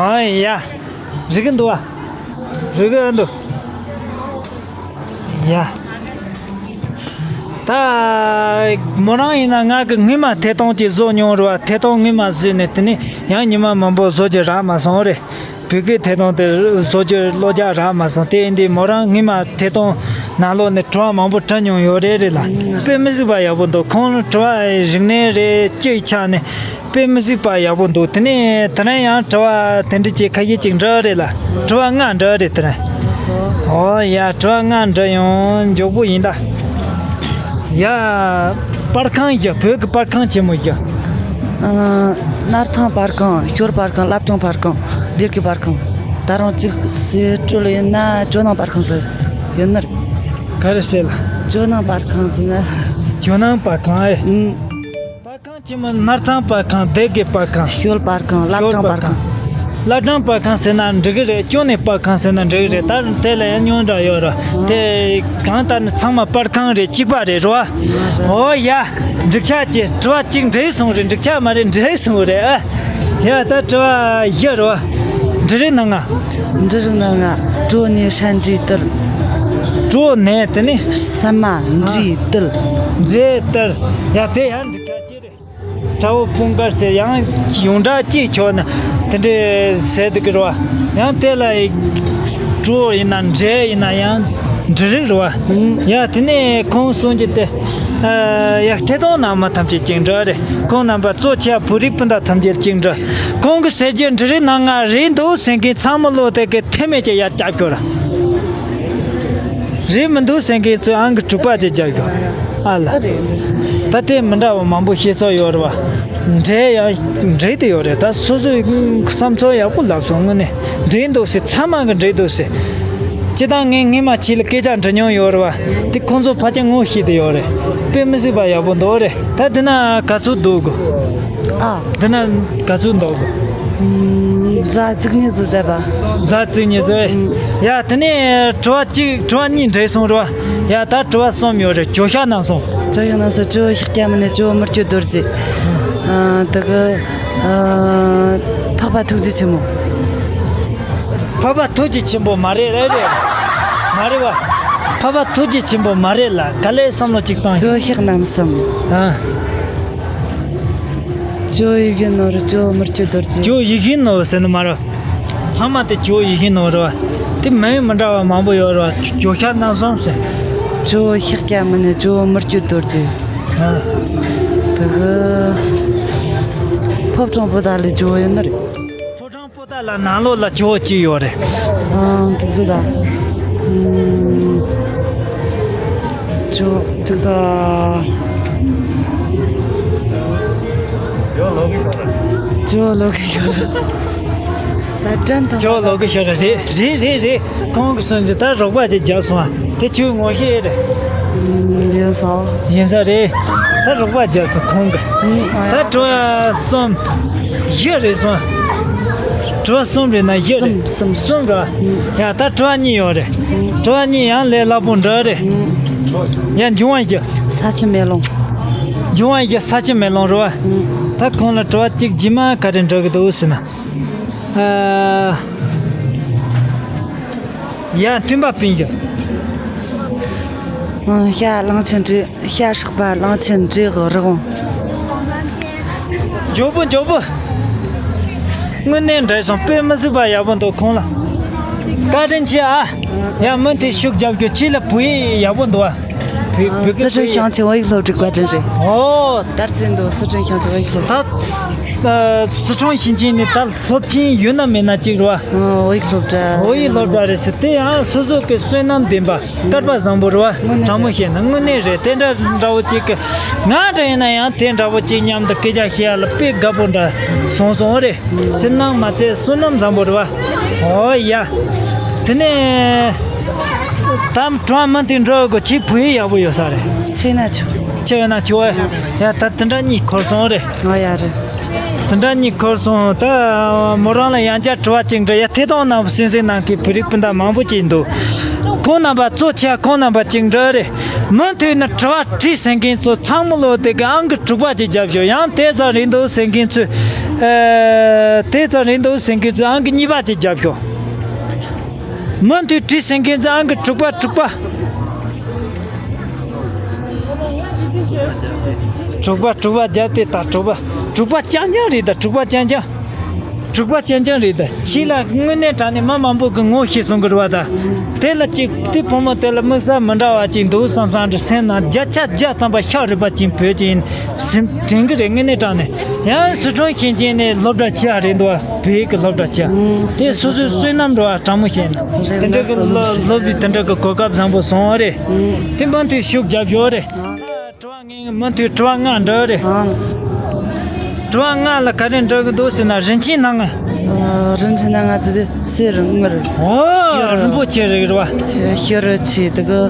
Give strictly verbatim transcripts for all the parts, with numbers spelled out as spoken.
ཨ་ཡ། རིག་གི་འདུག་བ། རིག་གི་འདུག་ཡ། ད་མོ་རང་ཡིན་ན་ང་གི་སྔོན་མ་ཐད་གཏོང་ཅིག་བཟོ་མྱོང་རེད་བ། ཐད་གཏོང་སྔོན་མ་བཟོས་ནས་དེ་ནས་ཡང་ཉི་མ་མང་པོ་བཟོ་རྒྱུ་རག་མ་སོང་རེད། བོད་སྐད་ཐད་གཏོང་དེ་བཟོ་རྒྱུ་བློ་རྒྱ་རག་མ་སོང་། དེ་ཡིན་དུས་མོ་རང་སྔོན་མ་ཐད་གཏོང་ནང་ལོགས་ནས་དྲི་བ་མང་པོ་དྲི་མྱོང་ཡོད་རེད། རེད་ལ། དཔེ་མི་སྲིད་པ་ཡག་པོ་འདུག་ཁོང་དྲི་བ་རིག་གནས་རེད། སྤྱིའི་ཆ་ནས་དཔེ་མི་སྲིད་པ་ཡག་པོ་འདུག་དེ་ནས་དེ་རིང་ཡང་དྲི་བ་དེ་འདྲ་ཅིག་ཁ་ཤས་ཅིག་འདྲི་རེད་ལ། དྲི་བ་ལྔ་འདྲི་རེད་དེ་རིང་། ལགས་སོ། ཨོ་ཡ། དྲི་བ་ལྔ་འདྲི་ཡང་མགྱོགས་པོ་ཡིན་ད། ཡ། པར་ཁང་བཞི། བོད་ཀྱི་པར་ཁང་ཆེན་མོ་བཞི། ཨ། སྣར་ཐང་པར་ཁང་། ཞོལ་པར་ཁང་། བླ་བྲང་པར་ཁང་། སྡེ་དགེ་པར་ཁང་། ད་རུང་གཅིག་ཟེར་སྤྲོ་ལེ་ཡིན་ན་ཇོ་ནང་པར་ཁང་ཟེར་ཡོད་ནི་རེད། ག་རེ་ཟེར་ལ། ཇོ་ནང་པར་ཁང་ཟེར་ན། ཇོ་ནང་པར་ཁང་ཨེ། ཨུམ། པར་ཁང་ཆེན་མོ་སྣར་ཐང་པར་ཁང་། སྡེ་དགེ་པར་ཁང་། ཞོལ་པར་ཁང་། བླ་བྲང་པར་ཁང་། བླ་བྲང་པར་ཁང་ཟེར་ན་འགྲིག་གི་རེད། ཅོ་ནེ་པར་ཁང་ཟེར་ན་འགྲིག་གི་རེད། ད་དེ་ལ་ཡང་རྙོག་དྲ་ཡོད་རེད། དེ་གང་ལྟར་ན་ཚང་མ་པར་ཁང་རེད། གཅིག་པ་རེད། རེད་བ། ཨོ་ཡ། འགྲིག་ཆ་ཅི། དྲི་བ་གཅིག་འགྲིག་སོང་རེད། འགྲིག་ཆ་མ་རེད། འགྲིག་སོང་རེད་ཨ། ཡ། ད་དྲི་བ་བཞི་རེད་བ། འབྲུ་རིགས་སྣ་ལྔ། འབྲུ་རིགས་སྣ་ལྔ། གྲོ་ནས་ཧྲ་འབྲས་ཏིལ། གྲོ་ནས་དེ་ནས། ས་མ་འབྲས་ཏིལ། འབྲས་ཏིལ། ཡ། དེ་ཡང་འགྲིག་ཆ་ཅི་རེད། དགྲ་བོ་དཔུང་དཀར་ཟེར་ཡང་ཡོངས་གྲགས་ཅིག་ཆོག་ན་དེ་འདྲའི་ཟེར་འདུག་གི་རེད་བ། ཡང་དེ་ལ་གྲོ་ཡིན་ན་འབྲས་ཡིན་ན་ཡང་འབྲུ་རིགས་རེད་བ། ཡ། དེ་ནས་ཁོང་གསུང་རྒྱུ་དེ། ཡ། ཐད་གཏོང་ནང་མི་ཐམས་ཅད་གཅིག་འདྲ་རེད། ཁོང་རྣམ་པ་གཙོ་ཆེ་བ་བོད་རིགས་སྤུན་ཟླ་ཐམས་ཅད་གཅིག་འདྲ། ཁོང་གི་ཟེར་རྒྱུ་འབྲུ་རིགས་སྣ་ལྔ་རེད་འདུག་ཟེར་མཁན་ཚང་མ་ལོ་དེ་གི་ཐེ་མེད་ཀྱི་ཡ་རྒྱབ་སྐྱོར། རེད་མི་འདུག་ཟེར་མཁན་ཚོས་ཨང་ཀི་དྲུག་པ་ཅིག་རྒྱག་ཤོག་ཨ་ལ། ད་དེ་མི་འདྲ་བ་མང་པོ་བཤད་ས་ཡོད་རེད་བ། འབྲས་ཡང་འབྲས་དེ་ཡོད་རེད། ད་སོ་སོའི་བསམ་ཚུལ་ཡག་པོ་ལབ་སོང་། དངོས་གནས་འབྲས་འདུག་ཟེར། ཚང་མ་གི་འབྲས་འདུག་ཟེར། སྤྱིར་བཏང་ངས་སྔས་མ་ཁྱེད་ལ་སྐད་ཆ་འདྲི་མྱོང་ཡོད་རེད་བ། དེ་ཁོང་ཚོ་ཕལ་ཆེར་ངོ་ཤེས་དེ་ཡོད་རེད། དཔེ་མི་སྲིད་པ་ཡག་པོ་འདུག་རེད། ད་དེ་ན་ག་ཚོད་འདུག་གོ་ཨ། འདི་ན་ག་ཚོད་འདུག་གོ་ཛ་ཙིག་ཉི་ཟིག་བསྡད་པ། ཛ་ཙིག་ཉི་ཟིག་ཡ། དེ་ནས་དྲི་བ་གཅིག་དྲི་བ་གཉིས་འདྲེས་སོང་རེད་བ། ཡ། ད་དྲི་བ་གསུམ་ཡོད་རེད། ཇོ་ཤཱཀ་རྣམ་གསུམ། ཇོ་ཤཱཀ་རྣམ་གསུམ། ཇོ་བོ་ཤཱཀྱ་མུ་ནེ། ཇོ་བོ་མི་བསྐྱོད་རྡོ་རྗེ། ཨ། དེ་གི། ཨ། འཕགས་པ་ཐུགས་རྗེ་ཆེན་པོ། འཕགས་པ་ཐུགས་རྗེ་ཆེན་པོ་མ་རེད། རེད་རེད། མ་རེད་བ། འཕགས་པ་ཐུགས་རྗེ་ཆེན་པོ་མ་རེད་ལ། ག་ལེར་བསམ་བློ་གཅིག་བཏང་། ཇོ་ཤཱཀ་རྣམ་གསུམ། ཨ། ཇོ་བོ་ཡིད་བཞིན་ནོར་བུ། ཇོ་བོ་མི་བསྐྱོད་རྡོ་རྗེ། ཇོ་བོ་ཡིད་བཞིན་ནོར་བུ་ཟེར་ནི་མ་རེད། ཚང་མ་དེ་ཇོ་བོ་ཡིད་བཞིན་ནོར་བུ་རེད་བ། དེ་མིང་མི་འདྲ་བ་མང་པོ་ཡོད་རེད་བ། ཇོ་ཤཱཀ་རྣམ་གསུམ་ཟེར། ཇོ་བོ་ཤཱཀྱ་མུ་ནེ། ཇོ་བོ་མི་བསྐྱོད་རྡོ་རྗེ། ཨ། དེ་གི་ཕོ་བྲང་པོ་ཏ་ལའི་ཇོ་བོ་ཡིན་ནི་རེད། ཕོ་བྲང་པོ་ཏ་ལ་ནང་ལོགས་ལ་ཇོ་བོ་གཅིག་ཡོད་རེད། ཨང་། འགྲིག་འདུག་ད། ཨུམ། ཇོ། འགྲིག་ད། ཇོ་ལོ་གི་ཤོར། ད་དྲན་ཐུབ། ཇོ་ལོ་གི་ཤོར། རེད་རེད་རེད་རེད། ཁོང་གི་སོན་གྱི་ད་རོགས་པ་ཅིག་རྒྱབ་སོང་ཨ། དེ་ཁྱོད་ངོ་ཤེས་རེད། ཨུམ། ཡིན་ས། ཡིན་ས་རེད། ད་རོགས་པ་རྒྱབ་སོང་ཁོང་གི། ཨུམ། ད་དྲི་བ་གསུམ། བཞི་རེད་སོང་། དྲི་བ་གསུམ་རེད་ན་བཞི་རེད། གསུམ། གསུམ། གསུམ་རེད། ཡ། ད་དྲི་བ་གཉིས་ཡོད་རེད། དྲི་བ་གཉིས་ཡང་ལས་སླ་པོ་འདྲ་རེད། ཡ། འབྱུང་བ་བཞི། ས་ཆུ་མེ་རླུང་། འབྱུང་བ་བཞི། ས་ཆུ་མེ་རླུང་རེད་བ། ད་ཁོང་ལ་དྲི་བ་གཅིག་རྗེས་མ་ག་རེ་འདྲི་གི་འདུག་ཟེར་ན། ཨ། ཡ། སྟོན་པ་སྤུན་བཞི། ཨ། ཤ་གླང་ཆེན་འབྲས། ཤ་ཧྲག་པ་གླང་ཆེན་འབྲས་གི་རི་བོང་། མགྱོགས་པོ་མགྱོགས་པོ། དངོས་གནས་འདྲ་སོང་། དཔེ་མི་སྲིད་པ་ཡག་པོ་འདུག་ཁོང་ལ་བཀའ་དྲིན་ཆེ་ཨ། ཡ། མུ་མཐུད་ཤུགས་རྒྱབ་རྒྱུ། ཁྱེད་ལ་བོད་ཡིག་ཡག་པོ་འདུག་ཨ། བོད་བོད་སི་ཁྲོན་ཤང་ཆེན་བོད་ཡིག་སློབ་གྲྭའི་བཀའ་དྲིན་རེད། ཨོ། དར་རྩེ་འདུག་སི་ཁྲོན་ཤང་ཆེན་བོད་ཡིག་སློབ་གྲྭ། ད་སི་ཁྲོན་ཞིང་ཆེན་ནས་ད་སློབ་ཆེན་ཡོད་ན་མེད་ན་གཅིག་རེད་བ། ཨོ། བོད་ཡིག་སློབ་གྲྭ། བོད་ཡིག་སློབ་གྲྭ་རེད་ཟེར། དེ་ཡང་སོ་སོ་གི་བསོད་ནམས་ལྡན་པ། སྐལ་པ་བཟང་པོ་རེད་བ། དྲང་མོ་བཤད་ན་དངོས་གནས་རེད། དེ་འདྲ་འདྲ་བོ་ཅིག་གི་ང་འདྲ་ཡིན་ན་ཡང་དེ་འདྲ་བོ་ཅིག་མཉམ་དུ་སྐད་ཆ་བཤད་ཡ་ལ་དཔེ་དགའ་པོ་འདྲ་སོང་སོང་རེད། སེམས་ནང་མ་ཚད་བསོད་ནམས་བཟང་པོ་རེད་བ། ཨོ་ཡ། དེ་ནས་ད་གྲོང་མི་དེ་འགྲོ་དགོས། ཁྱེད་བོད་ཡིག་ཡག་པོ་ཡོད་ས་རེད། ཆེ་ན་ཆོག་ཆེ་ཡོད་ན་ཆོག་ཨེ། ཡ། ད་དེ་འདྲ་གཉིས་འཁོར་སོང་རེད། ཨོ་ཡ་རེད། དེ་འདྲ་གཉིས་འཁོར་སོང་། ད་མོ་རང་ལ་ཡང་བསྐྱར་དྲི་བ་གཅིག་འདྲི་ཡ། ཐད་གཏོང་ནང་སེམས་སེམས་ནང་གི་བོད་རིགས་སྤུན་ཟླ་མང་པོ་ཅིག་འདུག་ཁོང་རྣམ་པ་གཙོ་ཆེ་ཁོང་རྣམ་པ་གཅིག་འདྲི་རེད། མུ་མཐུད་ནས་དྲི་བ་དྲིས་ཟེར་མཁན་ཚོ་ཚང་མ་ལོ་དེ་གི་ཨང་ཀི་དྲུག་པ་ཅིག་རྒྱབ་ཤོག་ཡང་དེ་ཙམ་རེད་འདུག་ཟེར་མཁན་ཚོས། ཨ། དེ་ཙམ་རེད་འདུག་ཟེར་མཁན་ཚོས་ཨང་ཀི་གཉིས་པ་ཅིག་རྒྱབ་ཤོག་མུ་མཐུད་དྲིས་ཟེར་མཁན་ཚོས་ཨང་ཀི་དྲུག་པ་དྲུག་པ། དྲུག་པ་དྲུག་པ་རྒྱབ་སྟེ། ད་དྲུག་པ་དྲུག་པ་རྐྱང་རྐྱང་རེད། ད་དྲུག་པ་རྐྱང་རྐྱང་། དྲུག་པ་རྐྱང་རྐྱང་རེད། ད་ཕྱི་ལ་དངོས་གནས་དྲང་གནས་མི་མང་པོ་གི་ངོ་ཤེས་སོང་གི་རེད་བ། ད་དེ་ལ་ཅིག་དེ་བུ་མོ་དེ་ལ་དམིགས་བསལ་མི་འདྲ་བ་ཅིག་འདུག་བསམ་བསམ་འདྲ། སེམས་ནང་བརྒྱ་ཆ་བརྒྱ་ཐམ་པ་ཤ་རུས་པ་ཅན་བོད་ཅིག་ཡིན་སེམས་དྲན་གི་རེད། དངོས་གནས་དྲང་གནས། ཡང་སི་ཁྲོན་ཞིང་ཆེན་ནས་སློབ་གྲྭ་ཆེ་བ་རེད་འདུག་བ། བོད་ཀྱི་སློབ་གྲྭ་ཆེ་བ། དེ་སོ་སོའི་བསོད་ནམས་འགྲོ་བ་དྲང་མོ་བཤད་ན། དེ་འདྲ་གི་སློབ་སློབ་དུས་དེ་འདྲ་གི་གོ་སྐབས་བཟང་པོ་སོང་བ་རེད། དེ་མུ་མཐུད་ཤུགས་རྒྱབ་ཤོག་རེད། དྲི་བ་ངས་མུ་མཐུད་དྲི་བ་ལྔ་འདྲི་རེད། ཨང་། དྲི་བ་ལྔ་ལ་ག་རེ་འདྲི་གི་འདུག་ཟེར་ན། རིན་ཆེན་སྣ་ལྔ། ཨ། རིན་ཆེན་སྣ་ལྔ་དེ་གསེར་དངུལ། ཨོ། ཤེལ་རིན་པོ་ཆེ་རིགས་རེད་བ། ཤེལ་རིན་ཆེ་དེ་གི།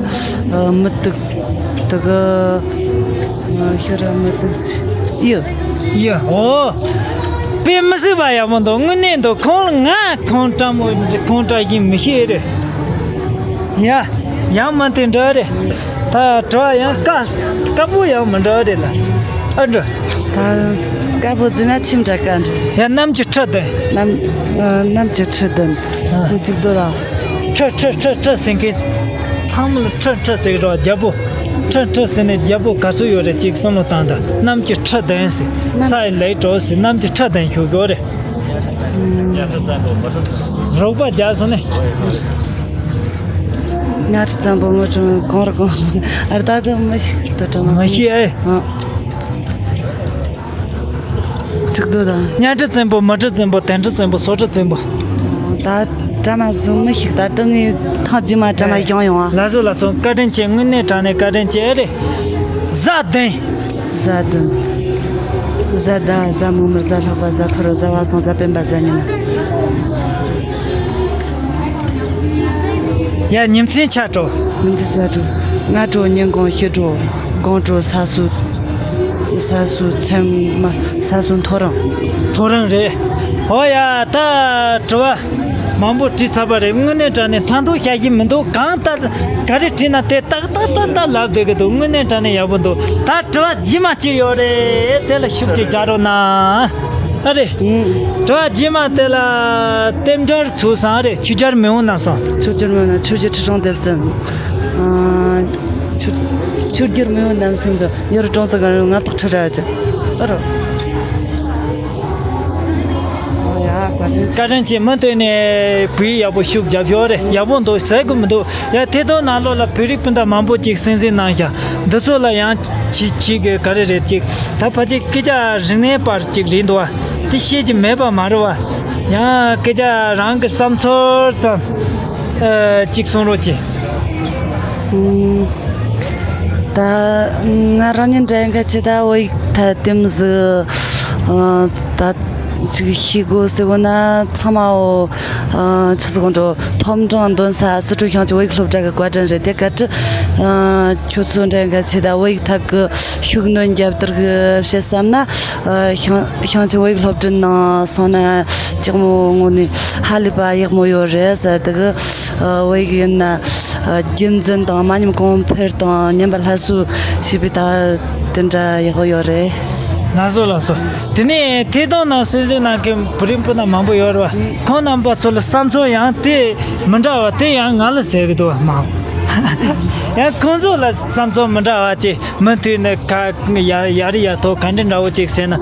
ཨ། མུ་ཏིག་དེ་གི། ཨ། ཤེལ་རིན་མུ་ཏིག་གཡུ། གཡུ། ཨོ། དཔེ་མི་སྲིད་པ་ཡག་པོ་འདུག་དངོས་གནས་འདུག་ཁོང་ལ་ང་ཁོང་བཀྲ་མོ་ཁོང་བཀྲ་ཤིས་མི་ཤེས་རེད། ཡ། ཡང་མུ་མཐུད་འདྲི་རེད། ད་དྲི་བ་ཡང་དཀའ་དཀའ་པོ་ཡང་མི་འདྲ་བ་རེད་ལ། ཨ་འདྲ། ད་དཀའ་པོ་བརྫིས་ན་ཆི་འདྲ་དཀའ་འདྲ། ཡ། གནམ་གྱི་ཁྲི་བདུན། གནམ། ཨ། གནམ་གྱི་ཁྲི་བདུན། ཨ། ཅིག་ཅིག་ཏུ་ར། ཁྲི་ཁྲི་ཁྲི་ཁྲི་ཟེར་མཁན། ཚང་མ་ལ་ཁྲི་ཁྲི་ཟེར་གི་རེད་བ། རྒྱལ་པོ། ཁྲི་ཁྲི་ཟེར་ནས་རྒྱལ་པོ་ག་ཚོད་ཡོད་རེད་ཅིག་བསམ་བློ་བཏང་དང་། གནམ་གྱི་ཁྲི་བདུན་ཟེར། ས་ཡི་ལེགས་གྲོགས་ཟེར། གནམ་གྱི་ཁྲི་བདུན་ཞུ་གི་ཡོད་རེད། རོགས་པ་རྒྱག་སོང་ནས། ཉ་ཁྲི་བཙན་པོ་མི་གྲངས་གང་རུ་གང་སོང་ཟེར། ཨ། ད་དུང་མི་ཞིག་ཏུ་དྲངས་མི་ཤེས་ཨེ། ཨ། ཁྲི་གདུགས་དང་། ཉ་ཁྲི་བཙན་པོ། མི་ཁྲི་བཙན་པོ། དན་ཁྲི་བཙན་པོ། སོ་ཁྲི་བཙན་པོ། ད་གྲ་མ་ཟིག་མི་ཤིག་ད་དུང་ངས་ཐེངས་རྗེས་མ་གྲ་མ་བཞེངས་ཡོང་ཨ། ལགས་སོ་ལགས་སོ། བཀའ་དྲིན་ཆེ། དངོས་གནས་དྲང་གནས་བཀའ་དྲིན་ཆེ། ཨེ་རེད། གཟའ་བདུན། གཟའ་བདུན། གཟའ་ཟླ། གཟའ་མིག་དམར། གཟའ་ལྷག་པ། གཟའ་ཕུར་བུ། གཟའ་པ་སངས། གཟའ་སྤེན་པ། གཟའ་ཉི་མ། ཡ། ཉིན་མཚན་ཆ་དྲོ། ཉིན་མཚན་ཆ་དྲོ། སྔ་དྲོ། ཉིན་གུང་། ཕྱི་དྲོ། དགོང་དྲོ། ས་སྲོད། ས་སྲོད་མཚན་མ། ས་སྲོད་ཐོ་རངས། ཐོ་རངས་རེད། ཨོ་ཡ། ད་དྲི་བ་མང་པོ་དྲིས་ཚར་བ་རེད། དངོས་གནས་དྲང་གནས་ཐང་ཐུང་བཤད་ཀྱི་མི་འདུག་གང་ལྟར་ག་རེ་དྲིས་ན་དེ་ཏག་ཏག་ཏག་ཏག་ལབ་བསྡད་ཀྱི་འདུག་དངོས་གནས་དྲང་གནས་ཡག་པོ་འདུག་ད་དྲི་བ་རྗེས་མ་གཅིག་ཡོད་རེད། དེ་ལ་ཤུགས་ཀྱིས་རྒྱག་རོགས་གནང་། ཨ་རེད། ཨུ། དྲི་བ་རྗེས་མ་དེ་ལ་རྟེན་འབྲེལ་ཚུགས་སོང་། ཨ་རེད། ཆོས་རྒྱལ་མེས་དབོན་རྣམ་གསུམ། ཆོས་རྒྱལ་མེས་དབོན་རྣམ། ཆོས་རྒྱལ་ཁྲི་སྲོང་ལྡེ་བཙན། ཨ། ཆོས་ཆོས་རྒྱལ་མེས་དབོན་རྣམ་གསུམ་དང་། ཡུལ་ཀྲོང་གསར་གང་རུང་མངའ་བདག་ཁྲི་རལ་གྱི། ཨ་རོ། ཨོ་ཡ། བཀའ་དྲིན་ཆེ། བཀའ་དྲིན་ཆེ། མུ་མཐུད་ནས་བོད་ཡིག་ཡག་པོ་ཤུགས་རྒྱབ་ཤོག་རེད། ཡག་པོ་འདུག་ཟེར་གི་མི་འདུག་ཡ། ཐད་གཏོང་ནང་ལོགས་ལ་བོད་རིགས་སྤུན་ཟླ་མང་པོ་ཅིག་གསན་གཟིགས་གནང་ཤག་འདི་ཚོ་ལ་ཡང་ཅིག་ཅིག་གི་ག་རེ་རེད་ཅིག་ད་ཕལ་ཆེར་སྐད་ཆ་རིག་གནས་པ་ཅིག་རེད་འདུག་བ། དེ་ཤེས་ཀྱི་མེད་པ་མ་རེད་བ། ཡང་སྐད་ཆ་རང་གི་བསམ་ཚུལ་ཙམ། ཨ། ཅིག་གསུང་རོགས་གྱིས། ཨུམ། ད་ང་རང་ཉིད་འདྲ་ཡིན་ཁ་ཆེ་ད་བོད་ཡིག་ཐད་དེ་མི་ཟིག་ཨ། ད་ཅིག་ཤེས་དགོས་ཟེར་བ་ན་ཚང་མ་འོ། ཨ། ཆི་ཟིག་འགྲོ། མཐོ་འབྲིང་འདོན་ས་སི་ཁྲོན་ཤང་ཆུ་བོད་ཡིག་སློབ་གྲྭ་གི་བཀའ་དྲིན་རེད། དེ་བཀའ་དྲིན། ཨ། ཁྱོད་ཚོ་འདྲ་འགའ་ཆེ་ད་བོད་ཡིག་ཐད་ཀྱི་ཤུགས་སྣོན་རྒྱབ་སྟེར་གི་བྱེད་བསམ་ན། ཨ། ཤང་ཤང་ཆུ་བོད་ཡིག་སློབ་གྲྭ་ནང་སོང་ན་ཅིག་མོ་དངོས་ནས་ཧ་ལས་པ་ཡག་མོ་ཡོད་རེད་ཟེར། དེ་གི། ཨ། བོད་ཡིག་ཡིན་ན། ཨ། རྒྱུན་འཛིན་དང་མ་ཉམས་གོང་འཕེལ་དང་ཉམས་པ་སླར་གསོ་བྱེད་པའི་ད་དེ་འདྲ་ཡག་པོ་ཡོད་རེད། ལགས་སོ་ལགས་སོ། དེ་ནས་ཐད་གཏོང་ནང་གསན་གཟིགས་གནང་མཁན་བོད་རིགས་སྤུན་ཟླ་མང་པོ་ཡོད་རེད་བ། ཁོང་རྣམ་པ་ཚོ་ལ་བསམ་ཚུལ་ཡང་དེ་མི་འདྲ་བ་དེ་ཡང་ང་ལ་ཟེར་གི་འདུག་བ། མ་ཡང་ཁོང་ཚོ་ལ་བསམ་ཚུལ་མི་འདྲ་བ་ཅིག་མུ་མཐུད་ནས་ག་ཡ་ཡ་རི་ཡ་ཐོག་ག་འདྲ་འདྲ་བོ་ཅིག་ཟེར་ན་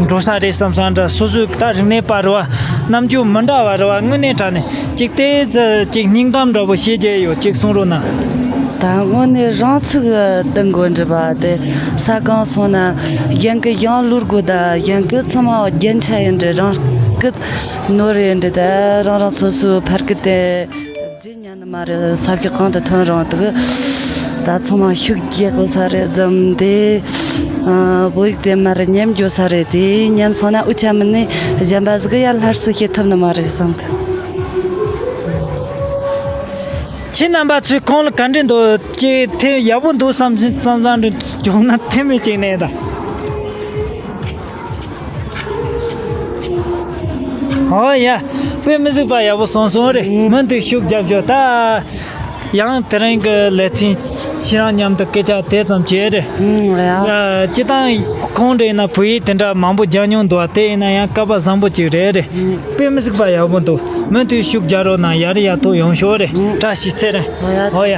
འགྲོ་ས་རེད་བསམ་བསམ་འདྲ། སོ་སོའི་ད་རིག་གནས་པ་རེད་བ། རྣམ་འགྱུར་མི་འདྲ་བ་རེད་བ། དངོས་གནས་དྲང་གནས་ཅིག་དེ་ཅིག་སྙིང་གཏམ་འདྲ་བོ་བཤད་རྒྱུ་ཡོད་ཅིག་གསུང་རོགས་གནང་། ད་དངོས་གནས་རང་ཚུགས་གཏོང་དགོས་འདྲི་བ་དེ་ས་གང་སོང་ན་གཞན་གྱི་ཡང་བློར་དགོས། ད་གཞན་གྱི་ཚང་མ་རྒྱན་ཆ་ཡིན་འདྲི། རང་སྐུ་ནོར་ཡིན་འདྲི། ད་རང་རང་སོ་སོའི་ཕར་སྐུ་དེ། རྗེས་ཉན་ནི་མ་རེད། ས་བཞི་གང་དུ་ཐོན་རུང་དུ་ད་ཚང་མ་ཤུགས་རྒྱག་དགོས་ས་རེད་བསམ་སྟེ། ཨ། བོད་ཡིག་དེ་མར་ཉམས་འགྱོ་ས་རེད། དེ་ཉམས་སོང་ན་འུ་ཅག་མིན་ནས་གཞན་པ་ཟིག་ཡར་སླར་གསོ་བྱེད་ཐུབ་ནི་མ་རེད་བསམ་གི། ཁྱེད་རྣམ་པ་ཚོས་ཁོང་ལ་ག་འདྲ་འདུག་ཅེས་དེ་ཡག་པོ་འདུག་བསམ་བསམ་བསམ་འདྲ་བྱུང་ན་དེ་མི་གཅིག་ནས་ད། ཨོ་ཡ། དཔེ་མི་སྲིད་པ་ཡག་པོ་སོང་སོང་རེད། མུ་མཐུད་ཤུགས་རྒྱབ་ཤོག་ད། ཡང་དེ་རིང་གི་ལེ་ཚན་ཁྱེད་རང་མཉམ་དུ་སྐད་ཆ་དེ་ཙམ་བྱས་རེད། ཨུམ། ཡ། ཨ། སྤྱི་བཏང་ཁོང་འདྲ་ཡིན་ན་བོད་ཡིག་དེ་འདྲ་མང་པོ་རྒྱག་མྱོང་འདུག་བ། དེ་ཡིན་ན་ཡང་སྐལ་པ་བཟང་པོ་ཅིག་རེད་རེད། ཨུམ། དཔེ་མི་སྲིད་པ་ཡག་པོ་འདུག་མུ་མཐུད་ཤུགས་རྒྱག་རོགས་གནང་། ཡར་ཡར་ཐོག་ཡོང་ཤོག་རེད། ཨུམ། བཀྲ་ཤིས་བདེ་ལེགས། ཨོ་ཡ། ཨོ་ཡ།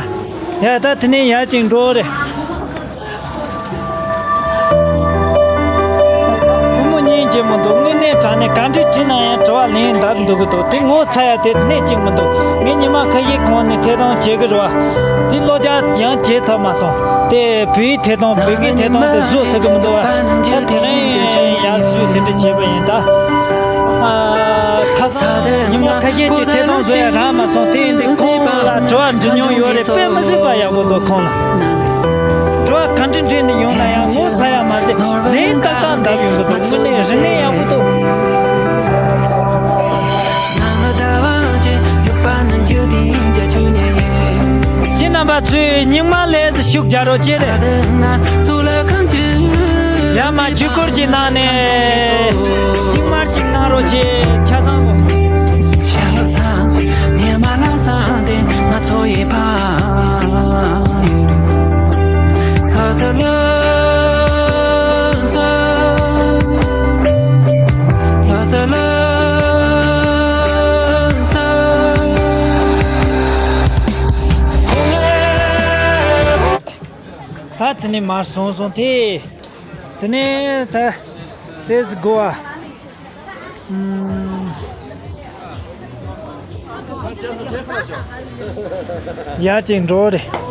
ཡ་ད་དེ་ནས་ཡར་ཅིག་འགྲོ་རེད། བུ་མོ་སྙིང་རྗེ་མོ་འདུག་དངོས་གནས་དྲང་གནས་ག་འདྲ་དྲིས་ན་ཡང་དྲི་བ་ལན་འདེབས་འདུག་གི་འདུག་དེ་ངོ་ཚ་ཡ་དེ་གནད་གཅིག་མི་འདུག་ངས་ཉི་མ་ཁ་ཤས་གོང་ནས་ཐད་གཏོང་བྱེད་གི་རེད་བ། དེ་བློ་རྒྱ་ཡང་བྱེད་ཐུབ་མ་སོང་། དེ་བོད་ཡིག་ཐད་གཏོང་བོད་སྐད་ཐད་གཏོང་དེ་བཟོ་ཐུབ་གི་མི་འདུག་བ། ད་དེ་རིང་ཡར་བཟོས་དེ་འདྲ་བྱས་པ་ཡིན་ད། ཨ། ཁ་སང་ཉི་མ་ཁ་ཤས་ཀྱིས་ཐད་གཏོང་བཟོ་ཡ་རག་མ་སོང་། དེ་ཡིན་དུས་ཁོང་ལ་དྲི་བ་འདྲི་མྱོང་ཡོད་རེད། དཔེ་མི་སྲིད་པ་ཡག་པོ་འདུག་ཁོང་ལ། དྲི་བ་ག་འདྲ་འདྲི་ནས་ཡོང་ན་ཡང་ངོ་ཚ་ཡ་མ་ཟད་ལན་ཏག་ཏག་འདེབས་ཡོང་གི་འདུག་དངོས་གནས་རིག་གནས་ཡག་པོ་འདུག་ཁྱེད་རྣམ་པ་ཚོས་སྙིང་མ་ལས་ཤུགས་རྒྱག་རོགས་བྱེད་རེད། ཡ་མ་བརྒྱུད་སྐུར་གྱི་ནང་ནས་སྙིང་མར་ཅིག་གནང་རོགས་བྱེད། ཆ་ཚང་གོ། ད་དེ་ནས་མར་སོང་སོང་དེ། དེ་ནས་ད་ལྟེ་ཟི་གོ་བ། ཨུམ། ཡར་ཅིག་འགྲོ་རེད།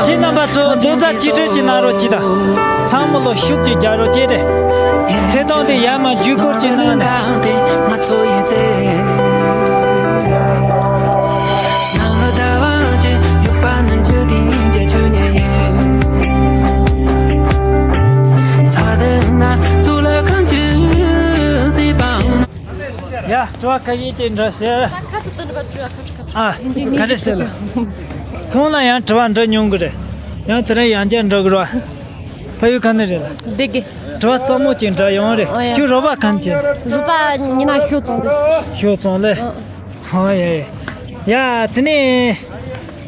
ཁྱེད་རྣམ་པ་ཚོ་མདུན་ས་གཅིག་སྒྲིལ་གྱི་གནང་རོགས་གྱིས་དང་། ཚང་མ་ལོ་ཤུགས་ཀྱིས་རྒྱག་རོགས་བྱེད་དེ། ཐད་གཏོང་དེ་ཡར་མར་བརྒྱུད་སྐུར་གྱི་གནང་ནས། ཡ། དྲི་བ་ཁ་ཤས་ཅིག་འདྲི་ཟེར། ཁ་ཚིག་དོན་འགྲུབ་པ་དྲི་བ་ཁ་ཁ། ཨ། ག་རེ་ཟེར་ལ། ཁོང་ལ་ཡང་དྲི་བ་འདྲི་མྱོང་གི་རེད། ཡང་དེ་རིང་ཡང་བསྐྱར་འདྲི་གི་རེད་བ། ཕ་ཡུལ་ག་ནས་རེད་ལ། སྡེ་དགེ། དྲི་བ་རྩ་མོ་ཅིག་འདྲི་ཡོང་རེད། ཨོ་ཡ། ཁྱོད་རོགས་པ་ག་ནས་ཡིན། རོགས་པ་ཉི་ན་ཞོ་བཙོང་དུས། ཞོ་བཙོང་ལེ། ཨོ། ཨོ་ཡ་ཡ། ཡ་དེ་ནས།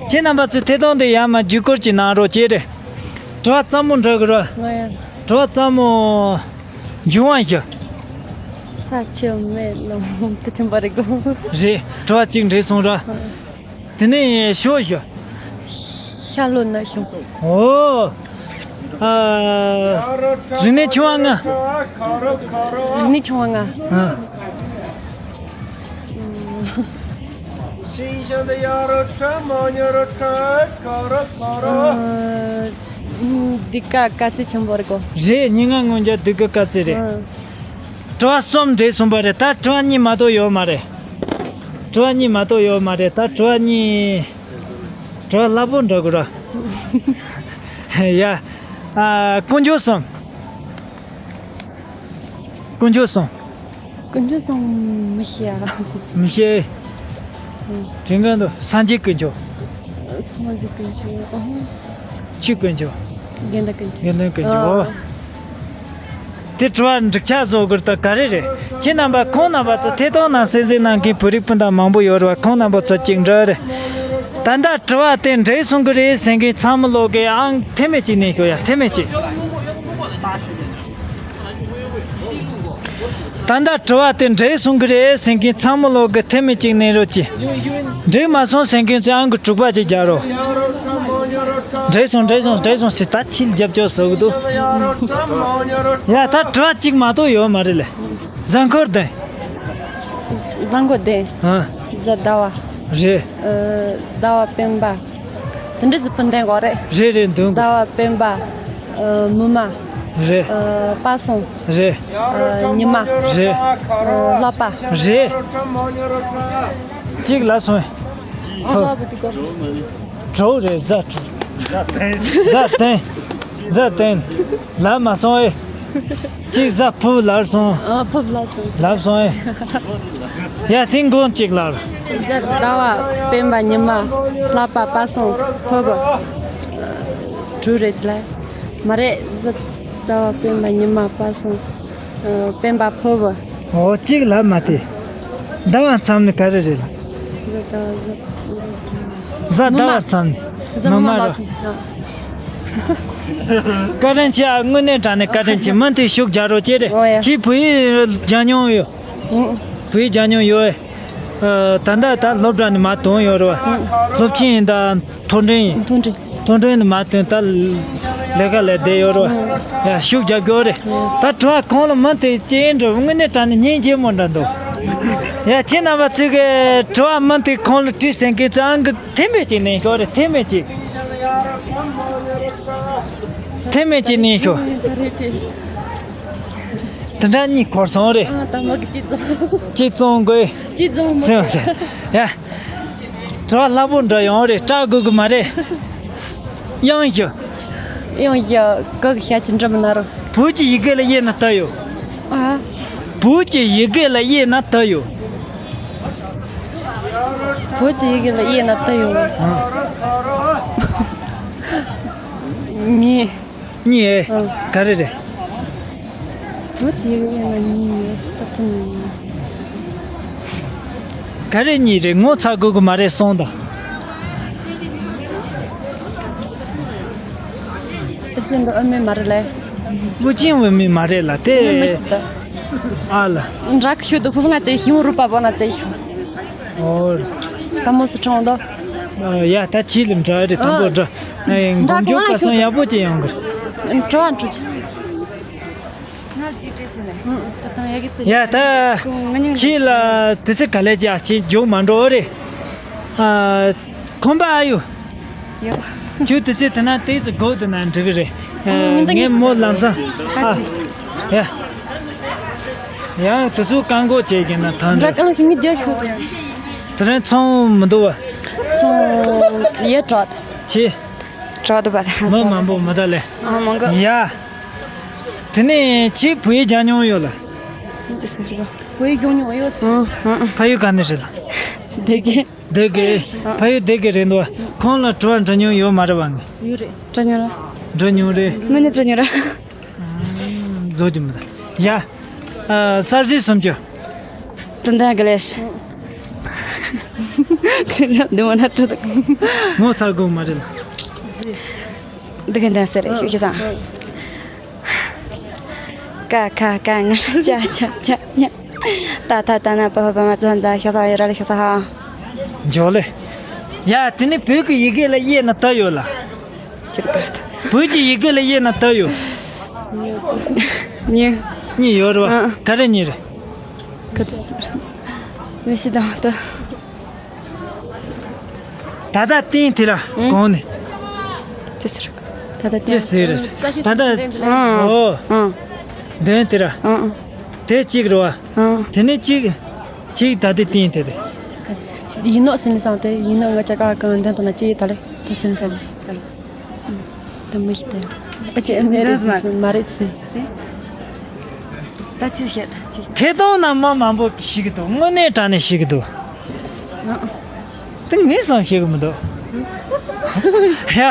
ཁྱེད་རྣམ་པ་ཚོས་ཐད་གཏོང་དེ་ཡར་མར་བརྒྱུད་སྐུར་ཅིག་གནང་རོགས་བྱེད་རེད། དྲི་བ་རྩ་མོ་འདྲི་གི་རེད། ཨོ་ཡ། དྲི་བ་རྩ་མོ། འབྱུང་བ་ཞིག་ས་ཆུ་མེ་རླུང་དུ་ཆེན་པོ་རེད་གོ། རེད། དྲི་བ་གཅིག་འདྲེས་སོང་ར། དེ་ནས་ཞོ་ཞིག་ཤ་ལོ་ན་ཞོ། ཨོ། ཨ། རིག་གནས་ཆུང་བ་ལྔ། རིག་གནས་ཆུང་བ་ལྔ། ཨ། ཤིང་ཤ་འདི་ཡ་རུ་ཁྲ་མ་ཉ་རུ་ཁྲ་ཁ་རུ་ཁ་རུ། ཨ། སྡུག་ག་དཀའ་ཚེགས་ཆེན་པོ་རེད་གོ། རེད། སྙན་ངག་ངོ་འཇག་སྡུག་ག་དཀའ་ཚེགས་རེད། ཨ། དྲི་བ་གསུམ་འདྲེས་སོང་པ་རེད། ད་དྲི་བ་གཉིས་མ་གཏོགས་ཡོད་མ་རེད། དྲི་བ་གཉིས་མ་གཏོགས་ཡོད་མ་རེད། ད་དྲི་བ་གཉིས། དྲི་བ་སླ་པོ་འདྲ་གོ་ར། ཡ། ཨ། དཀོན་མཆོག་གསུམ། དཀོན་མཆོག་གསུམ། དཀོན་མཆོག་གསུམ་མི་ཤེས་ཨ། མི་ཤེས། ཨང་། དྲན་གི་འདུག་སངས་རྒྱས་དཀོན་མཆོག་སངས་རྒྱས་དཀོན་མཆོག་ཨང་། ཆོས་དཀོན་མཆོག་དགེ་འདུན་དཀོན་མཆོག་དགེ་འདུན་དཀོན་མཆོག་ཨོ། དེ་དྲི་བ་འགྲིག་ཆ་བཟོ་དགོས་ད་ག་རེ་རེད། ཁྱེད་རྣམ་པ་ཁོང་རྣམ་པ་ཚོ་ཐད་གཏོང་ནང་གསན་གཟིགས་གནང་མཁན་བོད་རིགས་སྤུན་ཟླ་མང་པོ་ཡོད་རེད་བ། ཁོང་རྣམ་པ་ཚོ་གཅིག་འདྲི་རེད། ད་ལྟ་དྲི་བ་དེ་འགྲིག་སོང་གི་རེད་ཟེར་མཁན་ཚང་མ་ལོག་གི་ཨང་། ཐེ་མེད་ཅིག་ནས་ཤོག་ཡ། ཐེ་མེད་ཅིག་ད་ལྟ་དྲི་བ་དེ་འགྲིག་སོང་གི་རེད་ཟེར་མཁན་ཚང་མ་ལོག་གི་ཐེ་མེད་ཅིག་ནས་རོགས་གྱིས། འགྲིག་མ་སོང་ཟེར་མཁན་ཚོས་ཨང་ཀི་དྲུག་པ་ཅིག་རྒྱག་རོགས། འགྲིག་སོང་། འགྲིག་སོང་། འགྲིག་སོང་ཟེར། ད་ཕྱིར་རྒྱབ་སྐྱོར་བཟོ་གི་འདུག་ཡ་ད་དྲི་བ་གཅིག་མ་གཏོགས་ཡོད་མ་རེད་ལེ། གཟའ་འཁོར་ལྡན། གཟའ་འཁོར་ལྡན། ཨ། གཟའ་ཟླ་བ། རེད། ཨ། ཟླ་བ་སྤེན་པ། དེ་འདྲ་ཟེར་བུད་འདེད་གོ་རེད། རེད་རེད། འདོན་གོ། ཟླ་བ་སྤེན་པ། ཨ། མུ་མ། རེད། ཨ། པ་སངས། རེད། ཨ། ཉི་མ། རེད། ཨ། ལྷག་པ། རེད། གཅིག་ལབ་སོང་། ཨ། ལྷག་པ་དེ་གོ། དྲུག་རེད། གཟའ་དྲུག་གཟའ་བསྟན། གཟའ་བསྟན། ལབ་མ་སོང་ཨེ། གཅིག་གཟའ་ཕུར་བུ་ལབ་སོང་། ཨ། ཕུར་བུ་ལབ་སོང་། ལབ་སོང་ཨེ། ཡ། དེ་མགོ་གཅིག་ལབ། གཟའ་ཟླ་བ་སྤེན་པ་ཉི་མ་ལྷག་པ་པ་སངས་ཕུར་བུ། ཨ། དྲུག་རེད་ལ། མ་རེད། གཟའ་ཟླ་བ་སྤེན་པ་ཉི་མ་པ་སངས། ཨ། སྤེན་པ་ཕུར་བུ། འོ། གཅིག་ལབ་མ་དེ། ཟླ་བ་མཚམས་ནི་ག་རེ་རེད་ལ། གཟའ་ཟླ་བ། གཟའ་ཟླ་བ་མཚམས་ནི། གཟའ་མིག་དམར་མིག་དམར་རོ། སོང་། བཀའ་དྲིན་ཆེ། དངོས་གནས་དྲང་གནས་བཀའ་དྲིན་ཆེ། མུ་མཐུད་ཤུགས་རྒྱག་རོགས་བྱེད་རེ། འོ་ཡ། ཁྱེད་བོད་ཡིག་སྦྱང་མྱོང་ཡོད། ཨུ། བོད་ཡིག་སྦྱང་མྱོང་ཡོད། ཨ། ད་ལྟ་ད་སློབ་གྲྭ་ནས་མར་ཐོན་ཡོད་རེད་བ། ཨུ། སློབ་ཆེན་ཡིན་ད། མཐོ་འབྲིང་ཡིན། མཐོ་འབྲིང་། མཐོ་འབྲིང་ནས་མར་ཐོན་ད་ལས་ཀ་ལས་བསྡད་ཡོད་རེད་བ། ཡ། ཤུགས་རྒྱབ་སྐྱོར་རེ། ད་དྲི་བ་ཁོང་ལ་མུ་མཐུད་ཅི་ཡིན་འགྲོ། དངོས་གནས་དྲང་གནས་སྙིང་རྗེ་མོ་འདྲ་འདུག་ཡ། ཁྱེད་རྣམ་པ་ཚོས་གི་དྲི་བ་མུ་མཐུད་ཁོང་ལ་དྲིས་ཟིན་གི་ཙང་གི་ཐེངས་མེད་ཅིག་ནས་ཤོག་རེ། ཐེངས་མེད་ཅིག་ཐེངས་མེད་ཅིག་ནས་ཤོག་དེ་འདྲ་གཉིས་འཁོར་སོང་རེད། ཨ། ད་མ་གི་གཅིག་བཙོང་། གཅིག་བཙོང་དགོས། གཅིག་བཙོང་མ། བཙོང་ཟེར། ཡ། དྲི་བ་སླ་པོ་འདྲ་ཡོང་རེད། སྐྲག་དགོས་གི་མ་རེད། དབྱངས་ཞུ། དབྱངས་ཞུ། ག་གི་ཤ་ཅི་འདྲ་མི་ན་རོ། བོད་ཀྱི་ཡི་གེ་ལ་དབྱེ་ན་ད་ཡོད། ཨ། བོད་ཀྱི་ཡི་གེ་ལ་དབྱེ་ན་ད་ཡོད། བོད་ཀྱི་ཡི་གེ་ལ་དབྱེ་ན་ད་ཡོད། ཨ། གཉིས། གཉིས། ཨ། ག་རེ་རེད། བོད་ཀྱི་ཡི་གེ་ལ་གཉིས་ཡོད་ས་ད་དེ་ནི། ག་རེ་གཉིས་རེད། ངོ་ཚ་དགོས་གི་མ་རེད་སོང་ད། ཨ་ཅེ་འདི་ཨ་མེ་མ་རེད་ལེ། ཨུ་ཅིང་བུ་མི་མ་རེད་ལ་དེ། མི་མི་ཤི་ད། ཨ་ལ། འདྲ་ཁྱོད་དུ་ཕུ་ཕུ་ང་ཚེ་ཤིང་རུ་པ་པོ་ན་ཚེ་ཤིང་། ཨོ། ད་མོ་སུ་ཁྲོང་དོ། ཨ། ཡ། ད་ཁྱི་ལ་འདྲ་རེད། དང་པོ་འདྲ། ཨ། འདྲ་མགོ་མཇུག་ག་སང་ཡག་པོ་ཅིག་ཡོང་གི། འགྲོ་ཨ་འགྲོ་ཅི། ཡ། ད་ཁྱི་ལ་དུས་ཚོད་ག་ལེ་ཅི་ཨ་ཅེ་མཇུག་མ་འགྲོ་རེད། ཨ། ཁོམ་པ་ཨ་ཡོད། ཡོད། ཁྱོད་དེ་ཚེ་དེ་ན་ཏོག་ཙམ་སྒུག་དེ་ན་འགྲིག་གི་རེད། ཨ། ངས་མོ་ལམ་སང་། ཨ། ཡ། ཡང་དུས་ཚོད་བཀག་འགོག་བྱེད་ཀྱི་ན་ཐང་འདྲ། འདྲ་གང་ཞིག་མི་བསྡད་ཤོག་དེ་རིང་ཚོང་མི་འདུག་བ། ཚོང་ཡས་དྲག་ཆེ། དྲག་འདུག་བ། མི་མང་པོ་མི་འདུག་ལེ། ཨ། མང་གི། ཡ། དེ་ནས་ཁྱེད་བོད་ཡིག་སྦྱང་མྱོང་ཡོད་ལ། འདི་ཟེར་རེད་བ། བོད་ཡིག་སྦྱང་མྱོང་ཡོད་ཟེར། ཨ། ཨ། ཕ་ཡུལ་ག་ནས་རེད་ལ། སྡེ་དགེ། སྡེ་དགེ། ཕ་ཡུལ་སྡེ་དགེ་རེད་འདུག་ཁོང་ལ་དྲི་བ་འདྲི་མྱོང་ཡོད་མ་རེད་བ། ངས། ཡོད་རེད། འདྲི་མྱོང་ར། འདྲི་མྱོང་རེད། མི་ནི་འདྲི་མྱོང་ར། བཟོ་རྒྱུ་མི་འདུག་ཡ། ཨ། གསར་བརྗེ་སུམ་ཅུ། དོན་དག་གི་ལས། འདི་མ་ན་འདྲི་འདུག་ངོ་ཚ་དགོས་མ་རེད་ལ། འདི་གི་འདི་ཟེར་ཤུགས་ཤིག་བཟང་། ཀ་ཁ་ག་ང་ཅ་ཆ་ཆ་ཉ། ཏ་ཐ་ད་ན་པ་ཕ་བ་མ་ཙ་ཛ་ཤ་ས་ཡ་ར་ལ་ཤ་ས་ཧ། འཇོ་ལེ། ཡ། དེ་ནི་བོད་ཀྱི་ཡི་གེ་ལ་དབྱེ་ན་ད་ཡོད་ལ། ཁྱེད་ཀ་ད། བོད་ཀྱི་ཡི་གེ་ལ་དབྱེ་ན་ད་ཡོད། གཉིས། གཉིས་ཡོད་རེད་བ། ཨ། ག་རེ་གཉིས་རེད། ག་ཚོད། མི་ཤི་དང་ད། ད་ལྟ་སྟེང་དེ་ལ་ཨང་། གོང་ནས། ཅི་ཟེར། ད་ལྟ་ཅི་སྟེང་ཟེར། ད་ལྟ། ཨང་། ཨོ། ཨང་། དོན་དེ་ར། ཨང་། དེ་གཅིག་རེད་བ། ཨང་། དེ་ནས་གཅིག་གཅིག་ད་ལྟའི་སྟེང་དེ་རེད། ཡིན་ནོ་ཟིན་སང་དེ་ཡིན་ནོ་ང་ཅག་ག་གང་དོན་དུ་ན་ཅི་ཡི་ད་ལེ་དེ་ཟིན་སང་། དེ་མི་ཤི་དེ། ཨ་ཅེ་ཨ་མེ་རེད་ཟིན་མ་རེད་ཟིན། ད་ཅི་བཤད་ད་ཅི། ཐད་གཏོང་ནང་མི་མང་པོ་ཤི་གི་འདུག་དངོས་གནས་དྲང་གནས་ཤི་གི་འདུག་ཨང་། དེ་ངས་སང་ཤེས་གི་མི་འདུག་ཡ།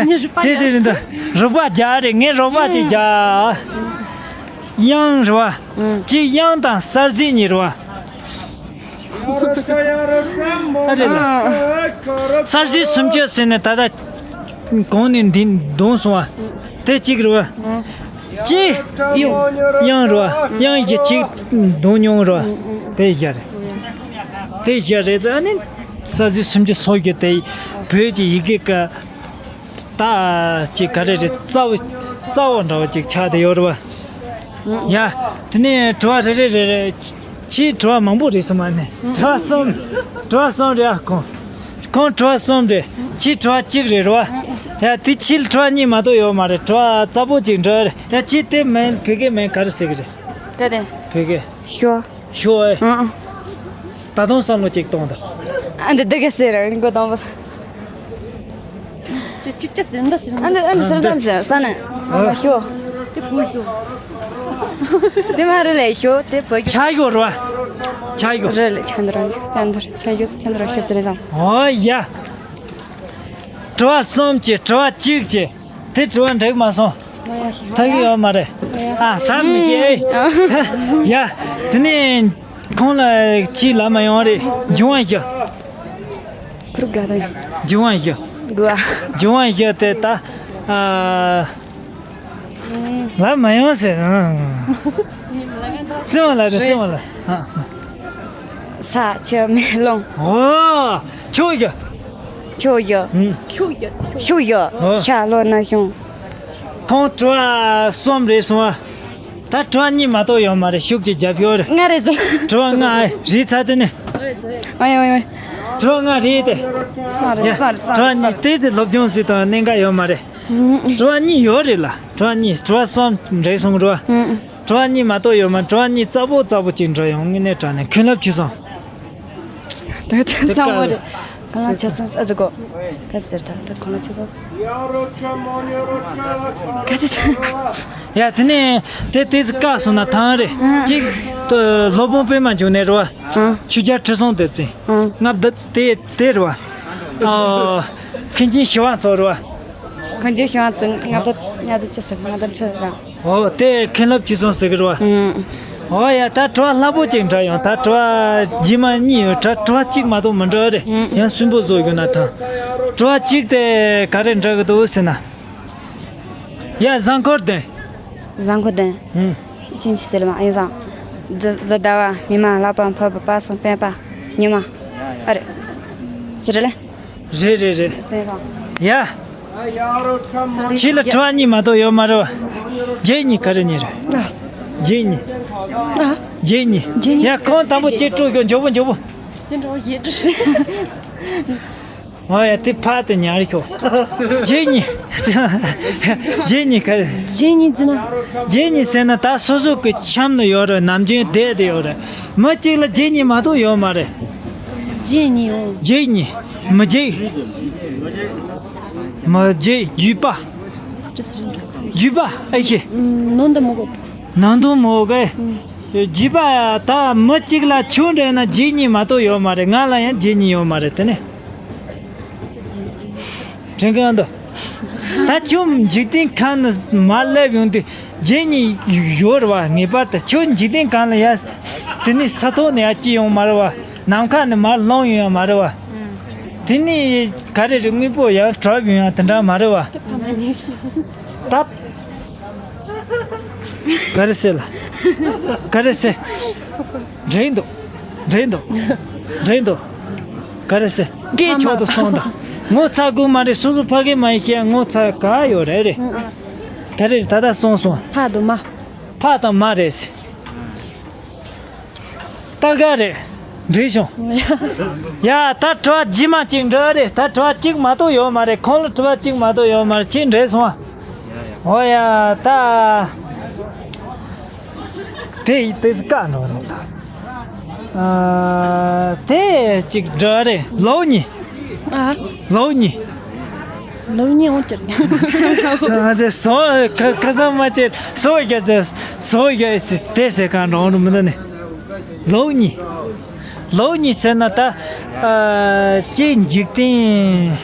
ངས་རུས་པ་དེ་དེ་རེད་འདུག་རུས་པ་རྒྱག་རེད། ངས་རུས་པ་ཅིག་རྒྱག་དབྱངས་རེད་བ། ཨང་། གཅིག་དབྱངས་དང་གསལ་ཟེར་གཉིས་རེད་བ། ཨ་རེད་ལ། གསལ་ཟེར་སུམ་ཅུ་ཟེར་ནས་ད་ལྟ་གོང་ནས་འདི་འདོན་སོང་བ། དེ་གཅིག་རེད་བ། ཅི། དབྱངས་རེད་བ། དབྱངས་ཀྱི་ཅིག་འདོན་མྱོང་རེད་བ། དེ་བཞག་རེད། དེ་བཞག་རེད་ཙང་ནི། གསལ་ཟེར་སུམ་ཅུ་སོགས་ཀྱི་དེ་བོད་ཀྱི་ཡི་གེ་ཀ་ད་ཅིག་ག་རེ་རེད། རྩ་བ་རྩ་བ་འདྲ་བ་ཅིག་ཆགས་བསྡད་ཡོད་རེད་བ། ཡ། དེ་ནས་དྲི་བ་རེ་རེ་རེ་རེ། ཁྱེད་དྲི་བ་མང་པོ་རེད་སོང་མ་ནི། དྲི་བ་གསུམ། དྲི་བ་གསུམ་རེད་ཨ་ཁོང་། ཁོང་དྲི་བ་གསུམ་རེད། ཁྱེད་དྲི་བ་གཅིག་རེད་རེད་བ། ཡ་དེ་ཕྱིར་དྲི་བ་གཉིས་མ་གཏོགས་ཡོད་མ་རེད། དྲི་བ་རྩ་པོ་ཅིག་འདྲི་རེད། ཡ་ཅི་དེ་མིན་བོད་སྐད་མིན་ག་རེ་ཟེར་གི་རེད། ག་དེ། བོད་སྐད། ཤོ། ཤོ་ཨེ། ཨང་ཨང་། ད་དུང་བསམ་བློ་ཅིག་གཏོང་དང་། ཨ་འདི་འདི་ག་ཟེར་ར་མགོ་དང་པོ། ཅི་ཅི་ཅི་ཟེར་འདི་ཟེར། ཨ་འདི་ཨ་འདི་ཟེར་ད་ཟེར་ས་ནས། ཨ་ཤོ། དེ་བོད་ཤོ། དེ་མ་རེད་ལས་ཤོ་དེ་བོད་ཤོ། ཆ་ཤོ་རེད་བ། ཆ་ཤོ། རེད་ལས་ཆ་འདི་རང་ཤོ་ཆ་འདི་ར་ཆ་ཤོ་ཆ་འདི་ར་ཤོ་ཟེར་ལས་བཟང་། ཨོ་ཡ། དྲི་བ་གསུམ་གྱི་དྲི་བ་གཅིག་གྱི་དེ་དྲི་བ་འགྲིག་མ་སོང་། ཐག་གི་ཡོད་མ་རེད། ཨ་ད་མི་ཤེས་ཨེ། ཡ་དེ་ནས་ཁོང་ལ་ཅི་ལབ་མ་ཡོང་རེད། འབྱུང་བ་བཞི། ཁུར་དགའ་དང་། འབྱུང་བ་བཞི། དགུ་བ། འབྱུང་བ་བཞི་དེ་ད་ཨ། ལབ་མ་ཡོང་ཟེར། ཨང་། རྩེ་མོ་ལ་རེད་རྩེ་མོ་ལ། ཨ། ས་ཆུ་མེ་རླུང་། ཨོ། ཆུ་བཞི། ཆུ་བཞི། ཨང་། ཤུགས་བཞི། ཤུགས་བཞི། ཨོ། ཤ་ལོ་ན་གཞུང་། ཁོང་དྲི་བ་གསུམ་རེད་སོང་ཨ། ད་དྲི་བ་གཉིས་མ་གཏོགས་ཡོད་མ་རེད། ཤུགས་ཀྱི་རྒྱབ་ཤོར་རེད། ལྔ་རེད་ཟེར། དྲི་བ་ལྔ་ཨེ་རེད་ཚར་དེ་ནི། ཨོ་ཡ་ཨོ་ཡ་ཨོ་ཡ། དྲི་བ་ལྔ་རེད་དེ། སང་རེད་ཡ། སང་རེད་སང་དྲི་བ་རེད་གཉིས་སང་རེད། དེ་ཚེ་སློབ་སྦྱོང་ཟིག་དང་གནད་འགག་ཡོད་མ་རེད། དྲི་བ་གཉིས་ཡོད་རེད་ལ། དྲི་བ་གཉིས་དྲི་བ་གསུམ་འགྲིག་སོང་། དྲི་བ། དྲི་བ་གཉིས་མ་གཏོགས་ཡོད་མ། དྲི་བ་གཉིས་རྩ་བོ་རྩ་བོ་ཅིག་འགྲོ་ཡོང་། དངོས་གནས་དྲང་གནས་མཁན་སློབ་ཆོས་སོང་། ད་ཚང་མ་རེད། གང་ལ་ཆ་སོང་ཨ་ཟི་གོ། ག་ཟེར་ད་ད་གང་ལ་ཆ་སོང་། ག་ཟེར། ཡ་དེ་ནས་དེ་དེ་ཟི་བཀག་སོང་ན་ཐང་རེད། གཅིག་སློབ་དཔོན་པད་མ་འབྱུང་གནས་རེད་བ། ཆོས་རྒྱལ་ཁྲི་སྲོང་ལྡེ་བཙན། ལྔ་བདག་དེ་དེ་རེད་བ། ཨ། མཁན་ཆེན་ཞི་བ་འཚོ་རེད་བ། མཁན་ཆེན་ཞི་བ་འཚོ་ལྔ་བདག་ལྔ་བདག་ཅི་ཟེར་ལྔ་བདག་ཁྲི་ར། ཨོ་དེ་མཁན་སློབ་ཆོས་སོང་ཟེར་གི་རེད་བ། ཨོ་ཡ་ད་དྲི་བ་སླ་པོ་ཅིག་འདྲ་ཡོང་། ད་དྲི་བ་རྗེས་མ་གཉིས་ཡོད། དྲི་དྲི་བ་གཅིག་མ་གཏོགས་མི་འདྲ་རེད། ཡང་སུན་པོ་བཟོ་རྒྱུ་ན་ཐང་། དྲི་བ་གཅིག་དེ་ག་རེ་འདྲ་གི་འདུག་ཟེར་ན། ཡ་གཟའ་འཁོར་བདུན། གཟའ་འཁོར་བདུན། ཨུམ། ཤིན་ཅི་ཟེར་ལ་མ་ཡིན་ཙང་། གཟའ་གཟའ་ཟླ་བ་མི་མ་ལྷག་པ་འཕགས་པ་སྤ་གསུམ་སྤེན་པ་ཉི་མ། ཨ་རེད། ཟེར་ལེ། རེད་རེད་རེད། ཟེར་ལ། ཡ། ཕྱི་ལ་དྲི་བ་གཉིས་མ་གཏོགས་ཡོད་མ་རེད་བ། བརྒྱད་གཉིས་ག་རེ་གཉིས་རེད། བརྒྱད་གཉིས། བརྒྱད་གཉིས། ཡ་ཁོང་དང་པོ་ཅིག་དཀྲུག་ཤོག་མགྱོགས་པོ་མགྱོགས་པོ། དེ་འདྲ་བ་ཡེ་འདྲ། ཨོ་ཡ་དེ་ཕ་དེ་ཉར་ཤོག་བརྒྱད་གཉིས། བརྒྱད་གཉིས་ག་རེ། བརྒྱད་གཉིས་ཟེར་ན། བརྒྱད་གཉིས་ཟེར་ན་ད་སོ་སོ་གི་ཆམ་ལ་ཡོད་རེད། ནམ་རྒྱུན་བསྡད་དེ་ཡོད་རེད། མི་གཅིག་ལ་བརྒྱད་གཉིས་མ་གཏོགས་ཡོད་མ་རེད། བརྒྱད་གཉིས་ཡོང་། བརྒྱད་གཉིས། མི་བརྒྱད། མི་བརྒྱད་བརྒྱུད་པ། ཅི་ཟེར་འདྲ། བརྒྱུད་པ་ཨེ་ཤེས། ནང་དུ་མི་གོ། ནང་དུ་མི་གོ་གི། བརྒྱུད་པ་ད་མི་གཅིག་ལ་ཁྱོད་འདྲ་ན་བརྒྱད་གཉིས་མ་གཏོགས་ཡོད་མ་རེད། ང་ལ་ཡང་བརྒྱད་གཉིས་ཡོད་མ་རེད་དེ་ནས། དྲན་གི་འདུག་ད་ཁྱོད་འཇིག་རྟེན་ཁམས་ནས་མར་སླེབས་ཡོང་དུས་བརྒྱད་གཉིས་ཡོད་རེད་བ། ངེས་པར་དུ་ཁྱོད་འཇིག་རྟེན་གང་ལ་ཡ། དེ་ནས་ས་ཐོག་ནས་ཡ་སྐྱེས་ཡོང་མ་རེད་བ། ནམ་མཁའ་ནས་མར་ལོངས་ཡོང་ཡ་མ་རེད་བ། དེ་ནས་ག་རེ་རེད། དངོས་པོ་ཡར་གྲབས་ཡོང་ཡ་དེ་འདྲ་མ་རེད་བ། ད། ག་རེ་ཟེར་ལ། ག་རེ་ཟེར། འགྲིག་འདུག་འགྲིག་འདུག་འགྲིག་འདུག་ག་རེ་ཟེར། སྐད་མཆོག་ཏུ་སོང་དང་། ངོ་ཚ་དགོས་མ་རེད། སོ་སོ་ཕ་གི་མ་ཡིན་ཤེས་ངོ་ཚ་ག་ཡོད་རེད་རེད། ག་རེ་རེད། ད་ལྟ་སོང་སོང་། ཕ་དང་མ། ཕ་དང་མ་རེད་ཟེར། ད་ག་རེད། འགྲིག་བྱུང་། ཡ་ད་དྲི་བ་རྗེས་མ་གཅིག་འདྲི་རེད། ད་དྲི་བ་གཅིག་མ་གཏོགས་ཡོད་མ་རེད། ཁོང་ལ་དྲི་བ་གཅིག་མ་གཏོགས་ཡོད་མ་རེད། ཁྱེད་འགྲིག་སོང་ཨ། ཨོ་ཡ་ད། དེ་དེ་བཀའ་འགྲོ་ནི་ད། ཨ། དེ་གཅིག་འདྲི་རེད། ལོ་གཉིས། ཨ། ལོ་གཉིས། ལོ་གཉིས་འོང་ཀྱང་། ང་ཚོས་སོ་ཁ་ཁ་སང་མ་བྱས་སོ་རྒྱ་ཚོས་སོ་རྒྱ་དེ་ཟེར་གང་འགྲོ་འགྲོ་མི་འདུག་ནི། ལོ་གཉིས། ལོ་གཉིས་ཟེར་ན་ད། ཨ། སྤྱིར་འཇིག་རྟེན།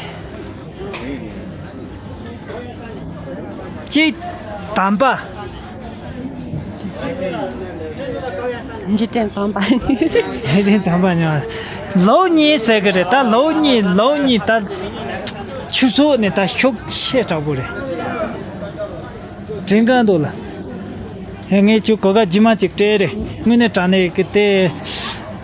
སྤྱིར་དམ་པ། འཇིག་རྟེན་དམ་པ། འཇིག་རྟེན་དམ་པ་ཉོ། ལོ་གཉིས་ཟེར་གི་རེད། ད་ལོ་གཉིས་ལོ་གཉིས་ད། ཆུ་ཚོད་ནི་ད་ཤུགས་ཆེ་དྲག་པོ་རེད། དྲན་གང་འདུག་ལ། ངས་ཁྱོད་གོ་སྐབས་རྗེས་མ་ཅིག་སྤྲད་རེད། དངོས་གནས་དྲང་གནས་ཀྱི་དེ།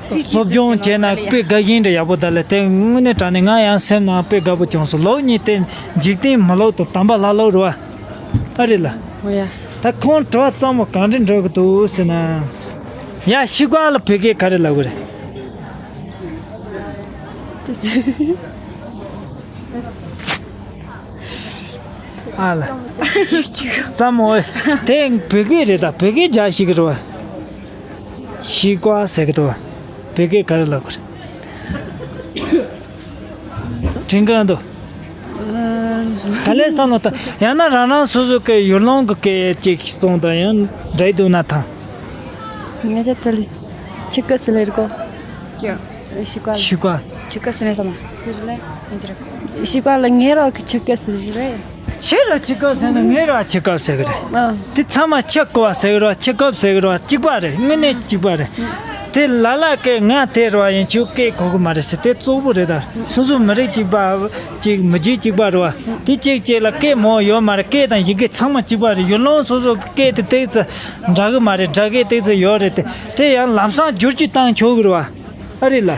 སློབ་སྦྱོང་བྱས་ན་དཔེ་དགའ་ཞེན་འདྲ་ཡག་པོ་ད་ལ་དེ་དངོས་གནས་དྲང་གནས་ང་ཡང་སེམས་ནང་དཔེ་དགའ་པོ་བྱུང་སོང་། ལོ་གཉིས་དེ་འཇིག་རྟེན་མི་ལོ་དང་དམ་པ་ལྷ་ལོ་རེད་བ། ཨ་རེད་ལ། ཨོ་ཡ། ད་ཁོང་དྲི་བ་གཙང་མ་གང་འདྲ་འདྲི་གི་འདུག་ཟེར་ན། ཡ་ཤི་ཀ་ལ་བོད་སྐད་ག་རེ་ལབ་གི་རེད། ཨ་ལ། ཙམ་འོ། དེ་བོད་སྐད་རེད་ད། བོད་སྐད་རྒྱག་ཤེས་ཀྱི་རེད་བ། ཤི་ཀ་ཟེར་གི་འདུག་བ། བོད་སྐད་ག་རེ་ལབ་དགོས་རེད། དྲན་གི་འདུག་ག་ལེར་བསམ་བློ་བཏང་། ཡང་ན་རང་རང་སོ་སོ་གི་ཡུལ་ལུང་གི་སྐད་ཅིག་གསུངས་དང་ཡང་འདྲ་འདུག་ན་ཐང་། ང་ཅག་ད་ལི་ཆི་ཀ་སི་ལེར་གོ། ཀྱ། ཤི་ཀ་ལ། ཤི་ཀ། ཆི་ཀ་སི་མེ་སམ། སི་རི་ལེ། ཤི་ཀ་ལ་ངེ་རོ་གི་ཆི་ཀ་སི་རི་རེད། ཆི་ར་ཆི་ཀ་ཟེར་ན་ངེ་ར་ཆི་ཀ་ཟེར་གི་རེད། ཨ། དེ་ཚང་མ་ཆི་ཀ་བ་ཟེར་གི་རེད་བ། ཆི་ཀ་བ་ཟེར་གི་རེད་བ། གཅིག་པ་རེད། དངོས་གནས་གཅིག་པ་རེད། དེ་ལ་ལ་སྐད་ང་དེ་རེད་བ། ཡིན་ཆོག་སྐད་གོ་གི་མ་རེད་ཟེར། དེ་གཙོ་བོ་རེད་ད། སོ་སོ་མི་རིགས་གཅིག་པ་གཅིག་མི་རྒྱུད་གཅིག་པ་རེད་བ། དེ་གཅིག་གཅིག་ལ་སྐད་མང་ཡོད་མ་རེད། སྐད་དང་ཡི་གེ་ཚང་མ་གཅིག་པ་རེད། ཡུལ་ལུང་སོ་སོ་གི་སྐད་དེ་ཏོག་ཙམ་འདྲ་གི་མ་རེད། སྒྲ་སྐད་ཏོག་ཙམ་ཡོད་རེད་དེ། དེ་ཡང་ལམ་སང་བསྒྱུར་བཅོས་བཏང་ཆོག་གི་རེད་བ། ཨ་རེད་ལ།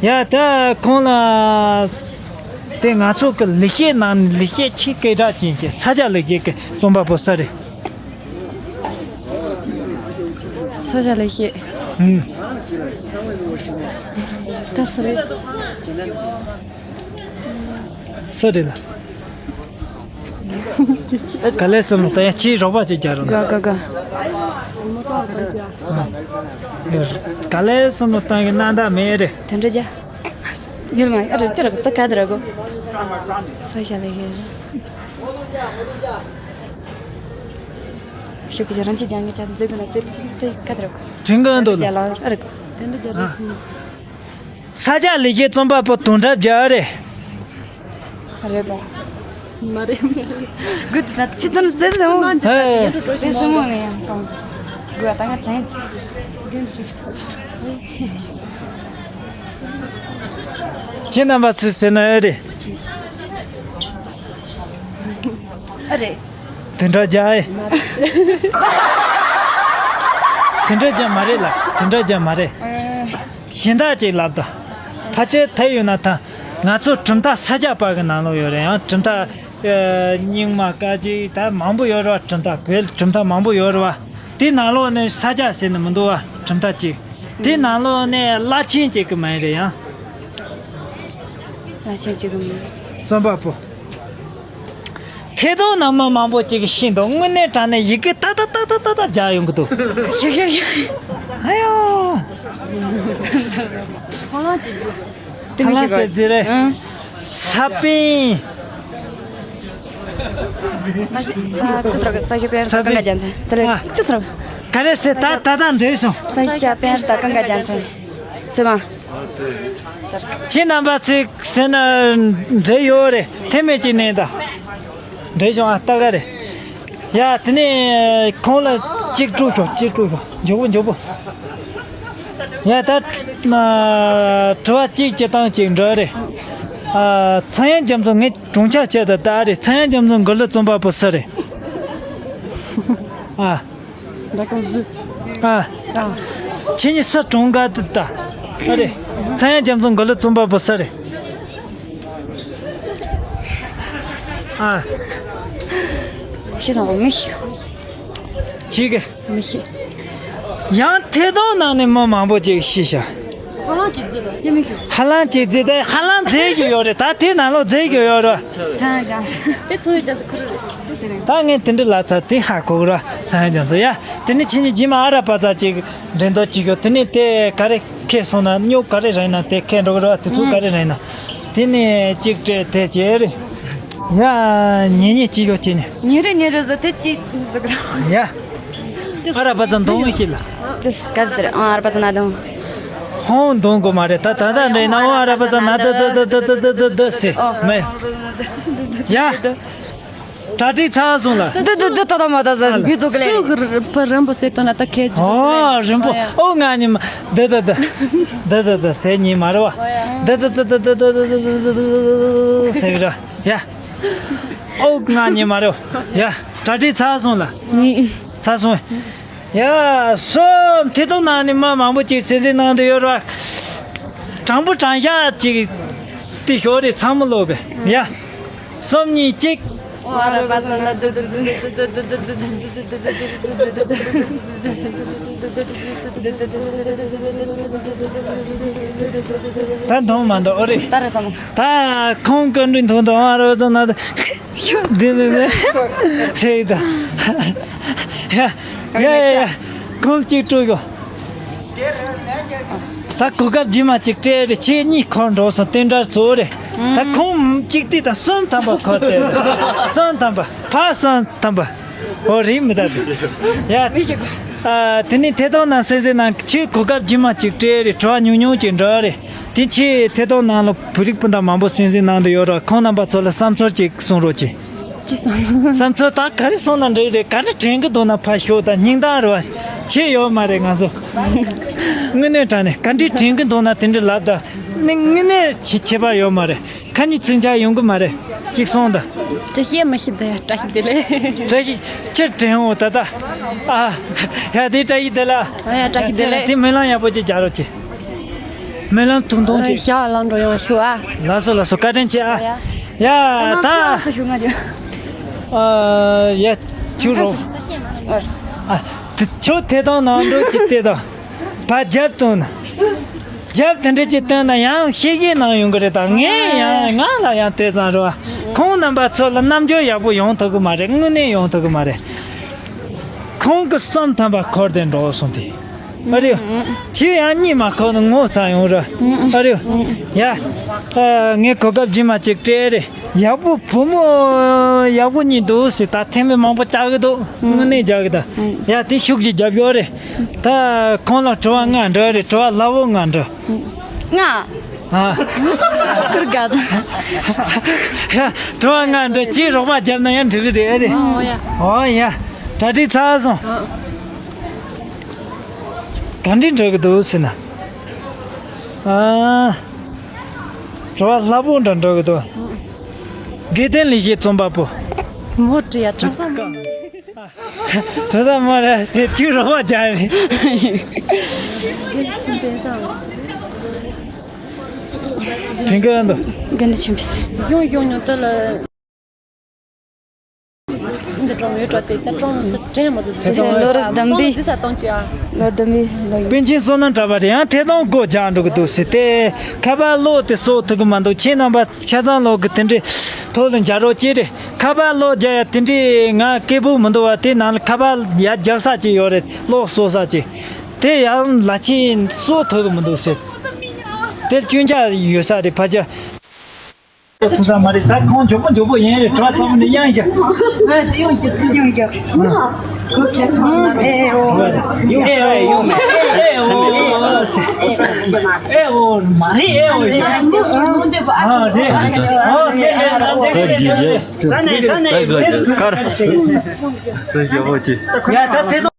ཡ་ད་ཁོང་ལ། དེ་ང་ཚོ་གི་ལེགས་བཤད་ནང་ནས་ལེགས་བཤད་ཆེས་སྐད་གྲགས་ཅན་གྱི་ས་སྐྱ་ལེགས་བཤད་ཀྱི་རྩོམ་པ་པོ་སུ་རེད། ས་སྐྱ་ལེགས་བཤད། ཨུམ། ད་སུ་རེད། སུ་རེད་ལ། ག་ལེར་བསམ་བློ་བཏང་། ཡ་ཁྱེད་རོགས་པ་ཅིག་རྒྱག་རོགས་གནང་། ག་ག་ག་ག་ལེར་བསམ་བློ་བཏང་གི་རྣམ་དག་མེད་རེད། དེ་འདྲ་རྒྱ། ཡུལ་མ་ཨ་རེ་ཏི་ར་ད་ག་དེ་ར་གོ། ས་ཞ་ལེ་གེ། ཤུགས་ཀྱི་རང་ཅི་ཀྱང་ངེད་ཅག་མཛེས་གོ་ན་དེ་ཅི་ད་ག་དེ་ར་གོ། དྲན་གི་འདུག་ལ། རྒྱ་ལ་ཨ་རེ་གོ། དེ་འདྲ་རྒྱ་རེད་སྲིད། ས་སྐྱ་ལེགས་བཤད་རྩོམ་པ་པོ་དོན་གྲུབ་རྒྱལ་རེད། རེད་པ། མ་རེད་མ་རེད། དགུ་དེ་ད་ཅི་ཙམ་ཟེར་ནས་འོང་། ཧེ། དེ་སྲིན་མོ་ནས་ཡང་གཏོང་ཟེར། དགུ་ད་ང་དྲན་ཚེ། ཁྱེད་རྣམ་པ་ཚོས་ཟེར་ན་ཨེ་རེད། ཨ་རེད། དེ་འདྲ་རྒྱག་ཨེ། དེ་འདྲ་རྒྱག་མ་རེད་ལ། དེ་འདྲ་རྒྱག་མ་རེད། ཨ། གཞན་དག་ཅིག་ལབ་དང་། ཕལ་ཆེར་ཐལ་ཡོད་ན་ཐང་། ང་ཚོ་གྲུབ་མཐའ་ས་སྐྱ་པ་གི་ནང་ལོགས་ཡོད་རེད། ཡང་གྲུབ་མཐའ་རྙིང་མ་སྐད་ཅིག་ད་མང་པོ་ཡོད་རེད་བ། གྲུབ་མཐའ་བོད་གྲུབ་མཐའ་མང་པོ་ཡོད་རེད་བ། དེ་ནང་ལོགས་ནས་ས་སྐྱ་ཟེར་ནས་མི་འདུག་བ། གྲུབ་མཐའ་གཅིག་དེ་ནང་ལོགས་ནས་བླ་ཆེན་གཅིག་གི་མིང་རེད་ཡང་། བླ་ཆེན་གཅིག་གི་མིང་རེད། རྩོམ་པ་པོ། ཐད་གཏོང་ནང་མི་མང་པོ་ཅིག་གིས་ཤེས་འདུག་དངོས་གནས་དྲང་གནས་ཡི་གེ་ཏག་ཏག་ཏག་ཏག་ཏག་ཏག་རྒྱག་ཡོང་གི་འདུག་ཤག་ཤག་ཤག་ཨ་ཡོ། ཧ་ལམ་གཅིག་རྫི། དེ་མི་ཤེས་ག་ཧ་ལམ་གཅིག་རྫི་རེད། ཨང་། ས་པཎ། ས་ཤ་ས་ཅི་སོགས་ས་ཤ་པན་ས་ཀང་ག་རྒྱལ་མཚན་ས་ལེ། ཨ། ཅི་སོགས། ག་རེ་ཟེར། ད་ད་ད་འདྲེས་སོང་། ས་ཤ་པན་ས་ཀང་ག་རྒྱལ་མཚན་ཟེར་མ། ཁྱེད་རྣམ་པ་ཚོས་ཟེར་ན་འདྲེ་ཡོད་རེད། ཐེ་མེད་ཅིག་ནས་ད། འདྲེ་བྱུང་ཨ་ལྟ་ག་རེད། ཡ་དེ་ནས་ཁོང་ལ་གཅིག་དཀྲུག་ཤོག་གཅིག་དཀྲུག་ཤོག་མགྱོགས་པོ་མགྱོགས་པོ། ཡ་ད་ན་དྲི་བ་གཅིག་གཅིག་དང་གཅིག་འདྲ་རེད། ཨ་ཚངས་དབྱངས་རྒྱ་མཚོ་ངས་གྲོང་ཁྱེར་ཆེ་ད་ད་རེད། ཚངས་དབྱངས་རྒྱ་མཚོ་མགུར་གླུ་རྩོམ་པ་པོ་སུ་རེད། ཨ། ད་གང་ཟེར། ཨ། ཨ། ཁྱེད་གཉིས་སུ་གྲོངས་ག་དུ་ད། ཨ་རེད། ཚངས་དབྱངས་རྒྱ་མཚོ་མགུར་གླུ་རྩོམ་པ་པོ་སུ་རེད། ཨ། ཤེས་སོང་མི་ཤེས། ཁྱེད་ཀྱི། མི་ཤེས། ཡང་ཐད་གཏོང་ནང་ནས་མི་མང་པོ་ཅིག་ཤེས་ཤག་ཧ་ལམ་གཅིག་རྫི་ལ་དེ་མི་ཤེས། ཧ་ལམ་གཅིག་རྫི་དེ་ཧ་ལམ་རྫི་གི་ཡོད་རེད། ད་དེ་ནང་ལོགས་རྫི་གི་ཡོད་རེད། ཚངས་དབྱངས་རྒྱ་མཚོ། དེ་ཚོང་བའི་རྒྱ་མཚོ་ཁུ་རུ་རེད། དེ་ཟེར་རེད། ད་ངས་དེ་འདྲ་ལབ་ཚར། དེ་ཧ་གོ་གི་རེད། ཚངས་དབྱངས་རྒྱ་མཚོ་ཡ། དེ་ནས་ཁྱེད་གཉིས་རྗེས་མ་ཨ་ར་པ་ཙ་ཅིག་འགྲན་བསྡུར་ཅིག་ཡོད། དེ་ནས་དེ་ག་རེ་ཁེལ་སོང་ན། སྨྱུག་ག་རེ་རན་ན་དེ་ཁེལ་འགྲོ་གི་རེད་བ། དེ་ཚོ་ག་རེ་རན་ན། དེ་ནས་གཅིག་སྤྲད་དེ་བྱས་རེད། ཡ། ཉེ་ཉེ་གཅིག་ཡོད་ཅེས་ནས། ཉེ་རེ་ཉེ་རེ་ཟེར་དེ་གཅིག་ཟེར་གི་རེད། ཡ། ཨ་ར་པ་ཙ་འདོན་ཤེས་ལ། ཅི་ག་ཟེར། ཨ་ར་པ་ཙ་ན་འདོན། ཧོང་འདོན་དགོས་མ་རེད། ད་ད་ད་འདྲ་ཡིན་ན་ཨོ་ཨ་ར་པ་ཙ་ན་ད་ད་ད་ཟེར་མེད། ཡ། གྲ་སྒྲིག་ཚར་སོང་ལ། འདི་འདི་འདི་ད་ད་མ་ད་ཟེར་འདི་ཚོ་གི་ལས། སུ་གི་རི་ཕ་རིང་པོ་ཟེར་དོན་ན་ད་ཁྱེད་ཀྱི་ཨོ་རིང་པོ། ཨོ་ང་ཉི་མ་འདི་ད་ད་འདི་ད་ད་ཟེར་ཉི་མ་རེད་བ། འདི་ད་ད་ད་ད་ཟེར་གི་ར། ཡ། ཨོ་ང་ཉི་མ་རེད་བ། ཡ། གྲ་སྒྲིག་ཚར་སོང་ལ། ཚར་སོང་། ཡ། སོ་ཐད་གཏོང་ནང་ནས་མི་མང་པོ་ཅིག་གསན་གཟིགས་གནང་དུ་ཡོད་ར། དྲང་པོ་དྲང་བཞག་ཅིག་དེ་ཞོར་རེ་ཚང་མ་ལོག་པས། ཡ། གསུམ་གཉིས་གཅིག་ད་མཐོང་མ་འདུག་ཨོ་རེད། ད་རེད་བསམ། ད་ཁོང་བཀའ་འདྲི་མཐོང་དང་ཨ་རོ་ཙམ་ན་ད། འདི་ནི་ནི་ཧྲེ་ད། ཡ་ཡ་ཡ་ཡ། ཁོང་གཅིག་སྤྲོད་གོ། ད་གོ་སྐབས་རྗེས་མ་གཅིག་སྤྲད་རེ་ཁྱེད་གཉིས་ཁོ་འགྲོ་སོང་། དེ་འདྲ་ཚོ་རེ། ད་ཁོང་གཅིག་དེ་དང་གསུམ་ཐམ་པ་ཁོ་དེ་རེ། གསུམ་ཐམ་པ་ཕ་གསུམ་ཐམ་པ། ཨོ་རེད་མི་ད་དེ། ཡ། ཨ། དེ་ནས་ཐད་གཏོང་ནང་གསན་གཟིགས་གནང་། ཁྱེད་གོ་སྐབས་རྗེས་མ་གཅིག་སྤྲད་རེ། དྲི་བ་ཉུང་ཉུང་ཅིག་འདྲི་རེ། དེ་ཁྱེད་ཐད་གཏོང་ནང་ལ་བོད་རིགས་སྤུན་ཟླ་མང་པོ་གསན་གཟིགས་གནང་དུ་ཡོད་ར། ཁོང་རྣམ་པ་ཚོ་ལ་བསམ་ཚུལ་ཅིག་གསུང་རོགས་གྱིས། ཅི་གསུང་། བསམ་ཚུལ་ད་ག་རེ་གསུང་ན་འགྲིག་རེད། ག་རེ་དྲན་གི་འདུག་ན་ཕར་ཞོག་ད་སྙིང་གཏམ་རེད་བ། ཆེ་ཡོད་མ་རེད། ང་ཚོ་དངོས་གནས་དྲང་གནས་ག་འདྲས་དྲན་གི་འདུག་ན་དེ་འདྲས་ལབ་ད། དངོས་གནས་ཆེ་ཆེ་བ་ཡོད་མ་རེད། ཁ་ཉིན་ཚུན་ཆད་ཡོང་གི་མ་རེད། གཅིག་གསུངས་དང་། ཅི་བཤད་མི་ཤེས་ད་ཡ། བཀྲ་ཤིས་བདེ་ལེགས། བཀྲ་ཤིས་ཁྱེད་དྲན་འོང་ད་ལྟ། ཨ། ཡ་དེ་བཀྲ་ཤིས་བདེ་ལེགས། ཨ་ཡ་བཀྲ་ཤིས་བདེ་ལེགས། དེ་སྨོན་ལམ་ཡག་པོ་ཅིག་རྒྱག་རོགས་གྱིས། སྨོན་ལམ་ཐུང་ཐུང་ཅིག་ཞག་ལམ་འགྲོ་ཡོང་ཞུ་ཨ། ལགས་སོ་ལགས་སོ། བཀའ་དྲིན་ཆེ་ཨ། ཡ་ད། ཨ་ཡ་ཁྱོད་རོགས། ཨ། དེ་ཁྱོད་ཐད་གཏོང་ནང་འགྲོ་ཅིག་དེ་དང་། ཕར་རྒྱབ་བཏོན་ན། རྒྱབ་དེ་འདྲ་ཅིག་བཏོན་ན་ཡང་ཤེས་ཀྱི་ནང་ཡོང་གི་རེད། ད་ངས་ཡང་ང་ལ་ཡང་དེ་ཙམ་རེད་བ། ཁོང་རྣམ་པ་ཚོ་ལ་རྣམ་འགྱུར་ཡག་པོ་ཡོང་ཐུབ་ཀྱི་མ་རེད། དངོས་གནས་ཡོང་ཐུབ་ཀྱི་མ་རེད། ཁོང་གི་གསུམ་ཐམ་པ་འཁོར་ཏེ་འགྲོ་སོང་དེ། ཨ་རེ། ཁྱེད་ཡང་གཉིད་མ་ཁུག་ན་ངོ་ཚ་ཡོང་ར། ཨ་རེ། ཡ། ཨ། ངས་གོ་སྐབས་རྗེས་མ་ཅིག་སྤྲད་རེ། ཡག་པོ་བུ་མོ་ཡག་པོ་གཉིས་འདུག་ཟེར། ད་ཐེངས་མེད་མང་པོ་བཅག་གི་འདུག་དངོས་གནས་རྒྱག་གི་ད། ཡ་དེ་ཤུགས་ཀྱིས་རྒྱབ་ཡོད་རེད། ད་ཁོང་ལ་དྲི་བ་ལྔ་འདྲི་རེད། དྲི་བ་སླ་བོ་ལྔ་འདྲི། ལྔ། ཨ། ཀུར་ག་ད། ཡ་དྲི་བ་ལྔ་འདྲི། ཅིག་རོགས་པ་རྒྱབ་ན་ཡང་འགྲིག་གི་རེད། ཨ་རེད། ཨོ་ཡ། ཨོ་ཡ། གྲ་སྒྲིག་ཚར་སོང་། ག་འདྲས་འགྲོ་གི་འདུག་ཟེར་ན། ཨ། རེ་བ་སླ་པོ་འདྲ་འགྲོ་གི་འདུག་དགེ་ལྡན་ལེགས་བཤད་རྩོམ་པ་པོ། མོ་བྲིས་ཡ་གྲབས་ས་མ། གྲབས་ས་མ་རེད་དེ་ཁྱོད་རོགས་པ་རྒྱག་རེད། ཁྱིམ་པའི་ས། དྲན་གི་འདུག་དགེ་འདུན་ཆོས་འཕེལ། གཞུང་གཞུང་ཉུང་དུ་ལ། འདི་གྲོང་ཡོད་འགྲོ་དེ་ད་གྲོང་སི་དྲན་མ་འདུག་དེ་ལོ་རབས་བདུན་པའི། འདི་ས་གཏོང་ཅི་ཨ། ལོ་རབས་བདུན་པའི་ལོ་ཡིན། པཎ་ཆེན་བསོད་ནམས་གྲགས་པ་རེད། ཡང་ཐད་གཏོང་སྒོ་རྒྱག་འགྲོ་གི་འདུག་ཟེར་ཏེ། ཁ་པར་གློག་དེ་གསོག་ཐུབ་གི་མ་འདུག་ཁྱེད་རྣམ་པ་ཆ་ཚང་ལོག་གི་དེ་འདྲའི་ཐོག་ལ་འཇགས་རོགས་གྱིས་རེད། ཁ་པར་གློག་རྒྱག་ཡ་དེ་འདྲའི་ང་སྐད་སྦུག་མི་འདུག་བ། དེ་ནང་ལ་ཁ་པར་ཡར་རྒྱག་ས་ཅིག་ཡོད་རེད། གློག་གསོག་ས་ཅིག་དེ་ཡང་ལ་ཆེན་གསོག་ཐུབ་གི་མི་འདུག་ཟེར། དེར་སྐྱོན་ཆ་ཡོད་ས་རེད་ཕ་ཆ། ཐུབ་ས་མ་རེད། ད་ཁོང་མགྱོགས་པོ་མགྱོགས་པོ་ཡིན་རེད། དྲི་བ་ཚང་མ་ནས་གཡང་ཞིག་ཨ་དེ་ཡོང་གི་ཚུལ་ཡོང་གི་ཨེ་ཨོ་ཨེ་ཨོ་ཨེ་ཨོ་མ་རེད། ཨེ་ཨོ་ཨ་རེད། ཨོ་དེ་རེད། ད་དེ་རེད། ས་ནས་ས་ནས་ཡ་ད་དེ།